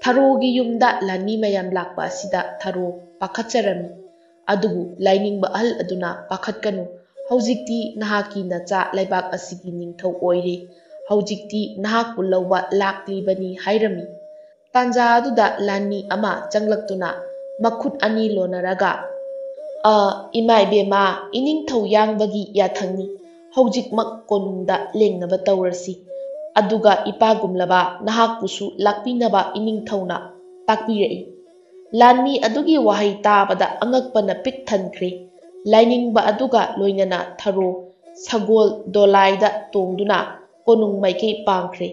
ꯊꯔꯣꯒꯤ ꯌꯨꯝꯗ ꯂꯥꯟꯃꯤ ꯃꯌꯥꯝ ꯂꯥꯛꯄ ꯑꯁꯤꯗ ꯊꯔꯣ ꯄꯥꯈꯠꯆꯔꯝꯃꯤ꯫ ꯑꯗꯨꯕꯨ ꯂꯥꯏꯅꯤꯡꯕ ꯑꯍꯜ ꯑꯗꯨꯅ, "ꯄꯥꯈꯠꯀꯅꯨ, ꯍꯧꯖꯤꯛꯇꯤ ꯅꯍꯥꯛꯀꯤ ꯅꯆꯥ ꯂꯩꯕꯥꯛ ꯑꯁꯤꯒꯤ ꯅꯤꯡꯊꯧ ꯑꯣꯏꯔꯦ꯫ ꯍꯧꯖꯤꯛꯇꯤ ꯅꯍꯥꯛꯄꯨ ꯂꯧꯕ ꯂꯥꯛꯂꯤꯕꯅꯤ" ꯍꯥꯏꯔꯝꯃꯤ꯫ ꯇꯥꯟꯖꯥ ꯑꯗꯨꯗ ꯂꯥꯟꯃꯤ ꯑꯃ ꯆꯪꯂꯛꯇꯨꯅ ꯃꯈꯨꯠ ꯑꯅꯤ ꯂꯣꯟꯅꯔꯒ, "ꯑ, ꯏꯃꯥ ꯏꯕꯦꯝꯃ, ꯏꯅꯤꯡꯊꯧ ꯌꯥꯡꯕꯒꯤ ꯌꯥꯊꯪꯅꯤ꯫ ꯍꯧꯖꯤꯛꯃꯛ ꯀꯣꯅꯨꯡꯗ ꯂꯦꯡꯅꯕ ꯇꯧꯔꯁꯤ꯫ ꯑꯗꯨꯒ ꯏꯄꯥꯒꯨꯝꯂꯕ ꯅꯍꯥꯛꯄꯨꯁꯨ ꯂꯥꯛꯄꯤꯅꯕ ꯏꯅꯤꯡꯊꯧꯅ ꯇꯥꯛꯄꯤꯔꯛꯏ"꯫ ꯂꯥꯟꯃꯤ ꯑꯗꯨꯒꯤ ꯋꯥꯍꯩ ꯇꯥꯕꯗ ꯑꯉꯛꯄꯅ ꯄꯤꯛ ꯊꯟꯈ꯭ꯔꯦ꯫ ꯂꯥꯏꯅꯤꯡꯕ ꯑꯗꯨꯒ ꯂꯣꯏꯅꯅ ꯊꯔꯣ ꯁꯒꯣꯜ ꯗꯣꯂꯥꯏꯗ ꯇꯣꯡꯗꯨꯅ ꯀꯣꯅꯨꯡ ꯃꯥꯏꯀꯩ ꯄꯥꯡꯈ꯭ꯔꯦ꯫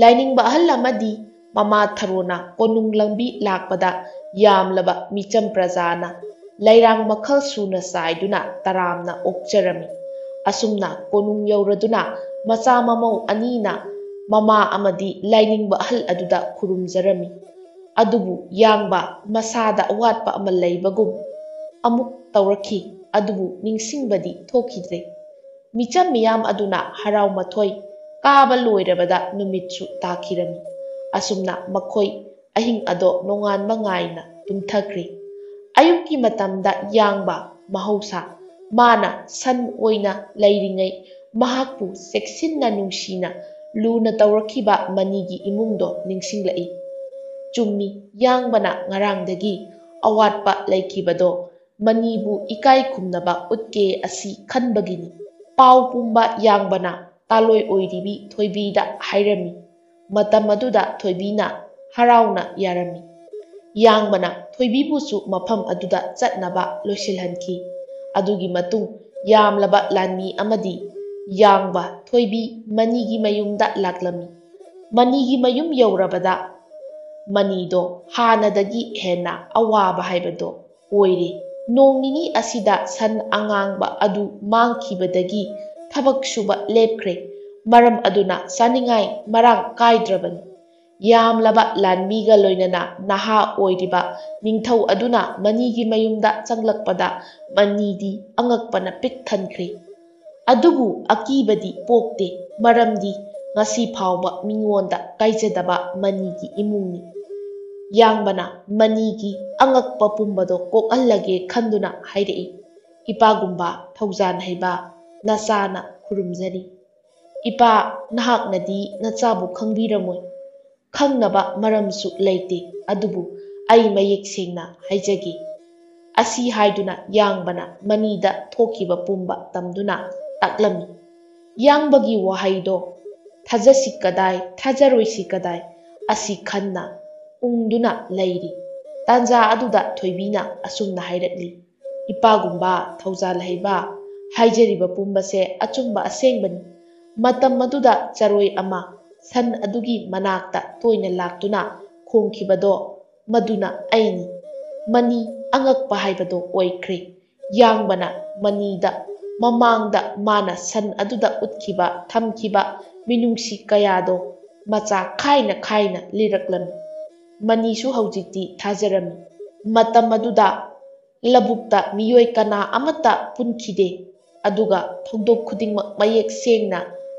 ꯂꯥꯏꯅꯤꯡꯕ ꯑꯍꯜ ꯑꯃꯗꯤ ꯃꯃꯥ ꯊꯔꯣꯅ ꯀꯣꯅꯨꯡ ꯂꯝꯕꯤ ꯂꯥꯛꯄꯗ ꯌꯥꯝꯂꯕ ꯃꯤꯆꯝ ꯄ꯭ꯔꯖꯥꯅ ꯂꯩꯔꯥꯡ ꯃꯈꯜ ꯁꯨꯅ ꯆꯥꯏꯗꯨꯅ ꯇꯔꯥꯝꯅ ꯑꯣꯛꯆꯔꯝꯃꯤ꯫ ꯑꯁꯨꯝꯅ ꯀꯣꯅꯨꯡ ꯌꯧꯔꯗꯨꯅ ꯃꯆꯥ ꯃꯃꯧ ꯑꯅꯤꯅ ꯃꯃꯥ ꯑꯃꯗꯤ ꯂꯥꯏꯅꯤꯡꯕ ꯑꯍꯜ ꯑꯗꯨꯗ ꯈꯨꯔꯨꯝꯖꯔꯝꯃꯤ꯫ ꯑꯗꯨꯕꯨ ꯌꯥꯡꯕ ꯃꯁꯥꯗ ꯑꯋꯥꯠꯄ ꯑꯃ ꯂꯩꯕꯒꯨꯝ ꯑꯃꯨꯛ ꯇꯧꯔꯛꯈꯤ꯫ ꯑꯗꯨꯕꯨ ꯅꯤꯡꯁꯤꯡꯕꯗꯤ ꯊꯣꯛꯈꯤꯗ꯭ꯔꯦ꯫ ꯃꯤꯆꯝ ꯃꯤꯌꯥꯝ ꯑꯗꯨꯅ ꯍꯔꯥꯎ ꯃꯊꯣꯏ ꯀꯥꯕ ꯂꯣꯏꯔꯕꯗ ꯅꯨꯃꯤꯠꯁꯨ ꯇꯥꯈꯤꯔꯝꯃꯤ꯫ ꯑꯁꯨꯝꯅ ꯃꯈꯣꯏ ꯑꯍꯤꯡ ꯑꯗꯣ ꯅꯣꯡꯉꯥꯟꯕ ꯉꯥꯏꯅ ꯇꯨꯝꯊꯈ꯭ꯔꯦ꯫ ꯑꯌꯨꯛꯀꯤ ꯃꯇꯝꯗ ꯌꯥꯡꯕ ꯃꯍꯧꯁꯥ ꯃꯥꯅ ꯁꯟ ꯑꯣꯏꯅ ꯂꯩꯔꯤꯉꯩ ꯃꯍꯥꯛꯄꯨ ꯆꯦꯛꯁꯤꯟꯅ ꯅꯨꯡꯁꯤꯅ ꯂꯨꯅ ꯇꯧꯔꯛꯈꯤꯕ ꯃꯅꯤꯒꯤ ꯏꯃꯨꯡꯗꯣ ꯅꯤꯡꯁꯤꯡꯂꯛꯏ꯫ ꯆꯨꯝꯃꯤ, ꯌꯥꯡꯕꯅ ꯉꯔꯥꯡꯗꯒꯤ ꯑꯋꯥꯠꯄ ꯂꯩꯈꯤꯕꯗꯣ ꯃꯅꯤꯕꯨ ꯏꯀꯥꯏ ꯈꯨꯝꯅꯕ ꯎꯠꯀꯦ ꯑꯁꯤ ꯈꯟꯕꯒꯤꯅꯤ꯫ ꯄꯥꯎ ꯄꯨꯝꯕ ꯌꯥꯡꯕꯅ ꯇꯥꯂꯣꯏ ꯑꯣꯏꯔꯤꯕꯤ ꯊꯣꯏꯕꯤꯗ ꯍꯥꯏꯔꯝꯃꯤ꯫ ꯃꯇꯝ ꯑꯗꯨꯗ ꯊꯣꯏꯕꯤꯅ ꯍꯔꯥꯎꯅ ꯌꯥꯔꯝꯃꯤ꯫ ꯌꯥꯡꯕꯅ ꯊꯣꯏꯕꯤꯕꯨꯁꯨ ꯃꯐꯝ ꯑꯗꯨꯗ ꯆꯠꯅꯕ ꯂꯣꯏꯁꯤꯜꯍꯟꯈꯤ꯫ ꯑꯗꯨꯒꯤ ꯃꯇꯨꯡ ꯌꯥꯝꯂꯕ ꯂꯥꯟꯃꯤ ꯑꯃꯗꯤ ꯌꯥꯡꯕ ꯊꯣꯏꯕꯤ ꯃꯅꯤꯒꯤ ꯃꯌꯨꯝꯗ ꯂꯥꯛꯂꯝꯃꯤ꯫ ꯃꯅꯤꯒꯤ ꯃꯌꯨꯝ ꯌꯧꯔꯕꯗ ꯃꯅꯤꯗꯣ ꯍꯥꯟꯅꯗꯒꯤ ꯍꯦꯟꯅ ꯑꯋꯥꯕ ꯍꯥꯏꯕꯗꯣ ꯑꯣꯏꯔꯦ꯫ ꯅꯣꯡ ꯅꯤꯅꯤ ꯑꯁꯤꯗ ꯁꯟ ꯑꯉꯥꯡꯕ ꯑꯗꯨ ꯃꯥꯡꯈꯤꯕꯗꯒꯤ ꯊꯕꯛ ꯁꯨꯕ ꯂꯦꯞꯈ꯭ꯔꯦ꯫ ꯃꯔꯝ ꯑꯗꯨꯅ ꯆꯥꯅꯤꯡꯉꯥꯏ ꯃꯔꯥꯡ ꯀꯥꯏꯗ꯭ꯔꯕꯅꯤ꯫ ꯌꯥꯝꯂꯕ ꯂꯥꯟꯃꯤꯒ ꯂꯣꯏꯅꯅ ꯅꯍꯥ ꯑꯣꯏꯔꯤꯕ ꯅꯤꯡꯊꯧ ꯑꯗꯨꯅ ꯃꯅꯤꯒꯤ ꯃꯌꯨꯝꯗ ꯆꯪꯂꯛꯄꯗ ꯃꯅꯤꯗꯤ ꯑꯉꯛꯄꯅ ꯄꯤꯛ ꯊꯟꯈ꯭ꯔꯦ꯫ ꯑꯗꯨꯕꯨ ꯑꯀꯤꯕꯗꯤ ꯄꯣꯛꯇꯦ, ꯃꯔꯝꯗꯤ ꯉꯁꯤ ꯐꯥꯎꯕ ꯃꯤꯉꯣꯟꯗ ꯀꯥꯏꯖꯗꯕ ꯃꯅꯤꯒꯤ ꯏꯃꯨꯡꯅꯤ꯫ ꯌꯥꯡꯕꯅ ꯃꯅꯤꯒꯤ ꯑꯉꯛꯄ ꯄꯨꯝꯕꯗꯣ ꯀꯣꯛꯍꯜꯂꯒꯦ ꯈꯟꯗꯨꯅ ꯍꯥꯏꯔꯛꯏ, "ꯏꯄꯥꯒꯨꯝꯕ ꯊꯧꯖꯥꯜ ꯍꯩꯕ ꯅꯆꯥꯅ ꯈꯨꯔꯨꯝꯖꯔꯤ꯫ ꯏꯄꯥ, ꯅꯍꯥꯛꯅꯗꯤ ꯅꯆꯥꯕꯨ ꯈꯪꯕꯤꯔꯝꯃꯣꯏ, ꯈꯪꯅꯕ ꯃꯔꯝꯁꯨ ꯂꯩꯇꯦ, ꯑꯗꯨꯕꯨ ꯑꯩ ꯃꯌꯦꯛ ꯁꯦꯡꯅ ꯍꯥꯏꯖꯒꯦ꯫" ꯑꯁꯤ ꯍꯥꯏꯗꯨꯅ ꯌꯥꯡꯕꯅ ꯃꯅꯤꯗ ꯊꯣꯛꯈꯤꯕ ꯄꯨꯝꯕ ꯇꯝꯗꯨꯅ ꯇꯥꯛꯂꯝꯃꯤ꯫ ꯌꯥꯡꯕꯒꯤ ꯋꯥꯍꯩꯗꯣ ꯊꯥꯖꯁꯤ ꯀꯗꯥꯏ, ꯊꯥꯖꯔꯣꯏꯁꯤ ꯀꯗꯥꯏ ꯑꯁꯤ ꯈꯟꯅ ꯎꯪꯗꯨꯅ ꯂꯩꯔꯤ꯫ ꯇꯥꯟꯖꯥ ꯑꯗꯨꯗ ꯊꯣꯏꯕꯤꯅ ꯑꯁꯨꯝꯅ ꯍꯥꯏꯔꯛꯂꯤ, "ꯏꯄꯥꯒꯨꯝꯕ ꯊꯧꯖꯥꯜ ꯍꯩꯕ, ꯍꯥꯏꯖꯔꯤꯕ ꯄꯨꯝꯕꯁꯦ ꯑꯆꯨꯝꯕ ꯑꯁꯦꯡꯕꯅꯤ꯫ ꯃꯇꯝ ꯑꯗꯨꯗ ꯆꯔꯣꯏ ꯑꯃ ꯁꯟ ꯑꯗꯨꯒꯤ ꯃꯅꯥꯛꯇ ꯇꯣꯏꯅ ꯂꯥꯛꯇꯨꯅ ꯈꯣꯡꯈꯤꯕꯗꯣ ꯃꯗꯨꯅ ꯑꯩꯅꯤ꯫" ꯃꯅꯤ ꯑꯉꯛꯄ ꯍꯥꯏꯕꯗꯣ ꯑꯣꯏꯈ꯭ꯔꯦ꯫ ꯌꯥꯡꯕꯅ ꯃꯅꯤꯗ ꯃꯃꯥꯡꯗ ꯃꯥꯅ ꯁꯟ ꯑꯗꯨꯗ ꯎꯠꯈꯤꯕ, ꯊꯝꯈꯤꯕ ꯃꯤꯅꯨꯡꯁꯤ ꯀꯌꯥꯗꯣ ꯃꯆꯥ ꯈꯥꯏꯅ ꯈꯥꯏꯅ ꯂꯤꯔꯛꯂꯝꯃꯤ꯫ ꯃꯅꯤꯁꯨ ꯍꯧꯖꯤꯛꯇꯤ ꯊꯥꯖꯔꯝꯃꯤ꯫ ꯃꯇꯝ ꯑꯗꯨꯗ ꯂꯧꯕꯨꯛꯇ ꯃꯤꯑꯣꯏ ꯀꯅꯥ ꯑꯃꯠꯇ ꯄꯨꯟꯈꯤꯗꯦ꯫ ꯑꯗꯨꯒ ꯊꯧꯗꯣꯛ ꯈꯨꯗꯤꯡꯃꯛ ꯃꯌꯦꯛ ꯁꯦꯡꯅ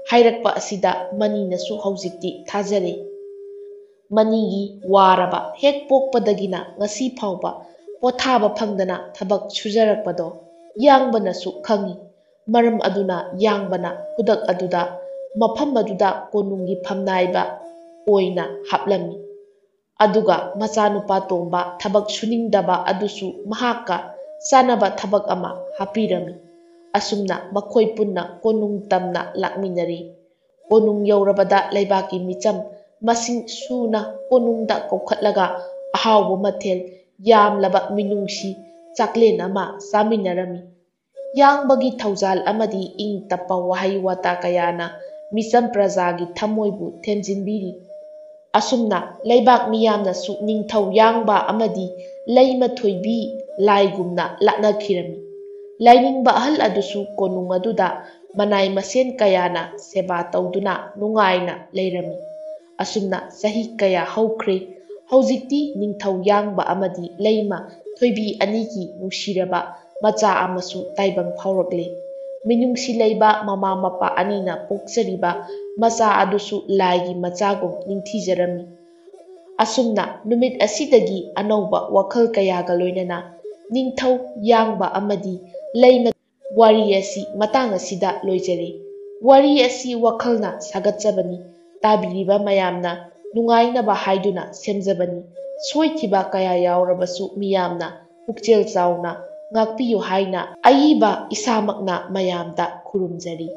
ꯍꯥꯏꯔꯛꯄ ꯑꯁꯤꯗ ꯃꯅꯤꯅꯁꯨ ꯍꯧꯖꯤꯛꯇꯤ ꯊꯥꯖꯔꯦ꯫ ꯃꯅꯤꯒꯤ ꯋꯥꯔꯕ ꯍꯦꯛ ꯄꯣꯛꯄꯗꯒꯤꯅ ꯉꯁꯤ ꯐꯥꯎꯕ ꯄꯣꯊꯥꯕ ꯐꯪꯗꯅ ꯊꯕꯛ ꯁꯨꯖꯔꯛꯄꯗꯣ ꯌꯥꯡꯕꯅꯁꯨ ꯈꯪꯏ꯫ ꯃꯔꯝ ꯑꯗꯨꯅ ꯌꯥꯡꯕꯅ ꯈꯨꯗꯛ ꯑꯗꯨꯗ ꯃꯐꯝ ꯑꯗꯨꯗ ꯀꯣꯅꯨꯡꯒꯤ ꯐꯝꯅꯥꯏꯕ ꯑꯣꯏꯅ ꯍꯥꯞꯂꯝꯃꯤ꯫ ꯑꯗꯨꯒ ꯃꯆꯥꯅꯨꯄꯥ ꯇꯣꯝꯕ ꯊꯕꯛ ꯁꯨꯅꯤꯡꯗꯕ ꯑꯗꯨꯁꯨ ꯃꯍꯥꯛꯀ ꯆꯥꯟꯅꯕ ꯊꯕꯛ ꯑꯃ ꯍꯥꯞꯄꯤꯔꯝꯃꯤ꯫ ꯑꯁꯨꯝꯅ ꯃꯈꯣꯏ ꯄꯨꯟꯅ ꯀꯣꯅꯨꯡ ꯇꯝꯅ ꯂꯥꯛꯃꯤꯟꯅꯔꯤ꯫ ꯀꯣꯅꯨꯡ ꯌꯧꯔꯕꯗ ꯂꯩꯕꯥꯛꯀꯤ ꯃꯤꯆꯝ ꯃꯁꯤꯡ ꯁꯨꯅ ꯀꯣꯅꯨꯡꯗ ꯀꯧꯈꯠꯂꯒ ꯑꯍꯥꯎꯕ ꯃꯊꯦꯜ ꯌꯥꯝꯂꯕ ꯃꯤꯅꯨꯡꯁꯤ ꯆꯥꯛꯂꯦꯟ ꯑꯃ ꯆꯥꯃꯤꯟꯅꯔꯝꯃꯤ꯫ ꯌꯥꯡꯕꯒꯤ ꯊꯧꯖꯥꯜ ꯑꯃꯗꯤ ꯏꯪ ꯇꯞꯄ ꯋꯥꯍꯩ ꯋꯥꯇꯥ ꯀꯌꯥꯅ ꯃꯤꯆꯝ ꯄ꯭ꯔꯖꯥꯒꯤ ꯊꯃꯣꯏꯕꯨ ꯊꯦꯝꯖꯤꯟꯕꯤꯔꯤ꯫ ꯑꯁꯨꯝꯅ ꯂꯩꯕꯥꯛ ꯃꯤꯌꯥꯝꯅꯁꯨ ꯅꯤꯡꯊꯧ ꯌꯥꯡꯕ ꯑꯃꯗꯤ ꯂꯩꯃ ꯊꯣꯏꯕꯤ ꯂꯥꯏꯒꯨꯝꯅ ꯂꯥꯠꯅꯈꯤꯔꯝꯃꯤ꯫ ꯂꯥꯏꯅꯤꯡꯕ ꯑꯍꯜ ꯑꯗꯨꯁꯨ ꯀꯣꯅꯨꯡ ꯑꯗꯨꯗ ꯃꯅꯥꯏ ꯃꯁꯦꯟ ꯀꯌꯥꯅ ꯁꯦꯕꯥ ꯇꯧꯗꯨꯅ ꯅꯨꯡꯉꯥꯏꯅ ꯂꯩꯔꯝꯃꯤ꯫ ꯑꯁꯨꯝꯅ ꯆꯍꯤ ꯀꯌꯥ ꯍꯧꯈ꯭ꯔꯦ꯫ ꯍꯧꯖꯤꯛꯇꯤ ꯅꯤꯡꯊꯧ ꯌꯥꯡꯕ ꯑꯃꯗꯤ ꯂꯩꯃ ꯊꯣꯏꯕꯤ ꯑꯅꯤꯒꯤ ꯅꯨꯡꯁꯤꯔꯕ ꯃꯆꯥ ꯑꯃꯁꯨ ꯇꯥꯏꯕꯪ ꯐꯥꯎꯔꯛꯂꯦ꯫ ꯃꯤꯅꯨꯡꯁꯤ ꯂꯩꯕ ꯃꯃꯥ ꯃꯄꯥ ꯑꯅꯤꯅ ꯄꯣꯛꯆꯔꯤꯕ ꯃꯆꯥ ꯑꯗꯨꯁꯨ ꯂꯥꯏꯒꯤ ꯃꯆꯥꯒꯨꯝ ꯅꯤꯡꯊꯤꯖꯔꯝꯃꯤ꯫ ꯑꯁꯨꯝꯅ ꯅꯨꯃꯤꯠ ꯑꯁꯤꯗꯒꯤ ꯑꯅꯧꯕ ꯋꯥꯈꯜ ꯀꯌꯥꯒ ꯂꯣꯏꯅꯅ ꯅꯤꯡꯊꯧ ꯌꯥꯡꯕ ꯑꯃꯗꯤ ꯂꯩꯃ ꯋꯥꯔꯤ ꯑꯁꯤ ꯃꯇꯥꯡ ꯑꯁꯤꯗ ꯂꯣꯏꯖꯔꯦ꯫ ꯋꯥꯔꯤ ꯑꯁꯤ ꯋꯥꯈꯜꯅ ꯁꯥꯒꯠꯆꯕꯅꯤ꯫ ꯇꯥꯕꯤꯔꯤꯕ ꯃꯌꯥꯝꯅ ꯅꯨꯡꯉꯥꯏꯅꯕ ꯍꯥꯏꯗꯨꯅ ꯁꯦꯝꯖꯕꯅꯤ꯫ ꯁꯣꯏꯈꯤꯕ ꯀꯌꯥ ꯌꯥꯎꯔꯕꯁꯨ ꯃꯤꯌꯥꯝꯅ ꯄꯨꯛꯆꯦꯜ ꯆꯥꯎꯅ ꯉꯥꯛꯄꯤꯌꯨ ꯍꯥꯏꯅ ꯑꯏꯕ ꯏꯁꯥꯃꯛꯅ ꯃꯌꯥꯝꯗ ꯈꯨꯔꯨꯝꯖꯔꯤ꯫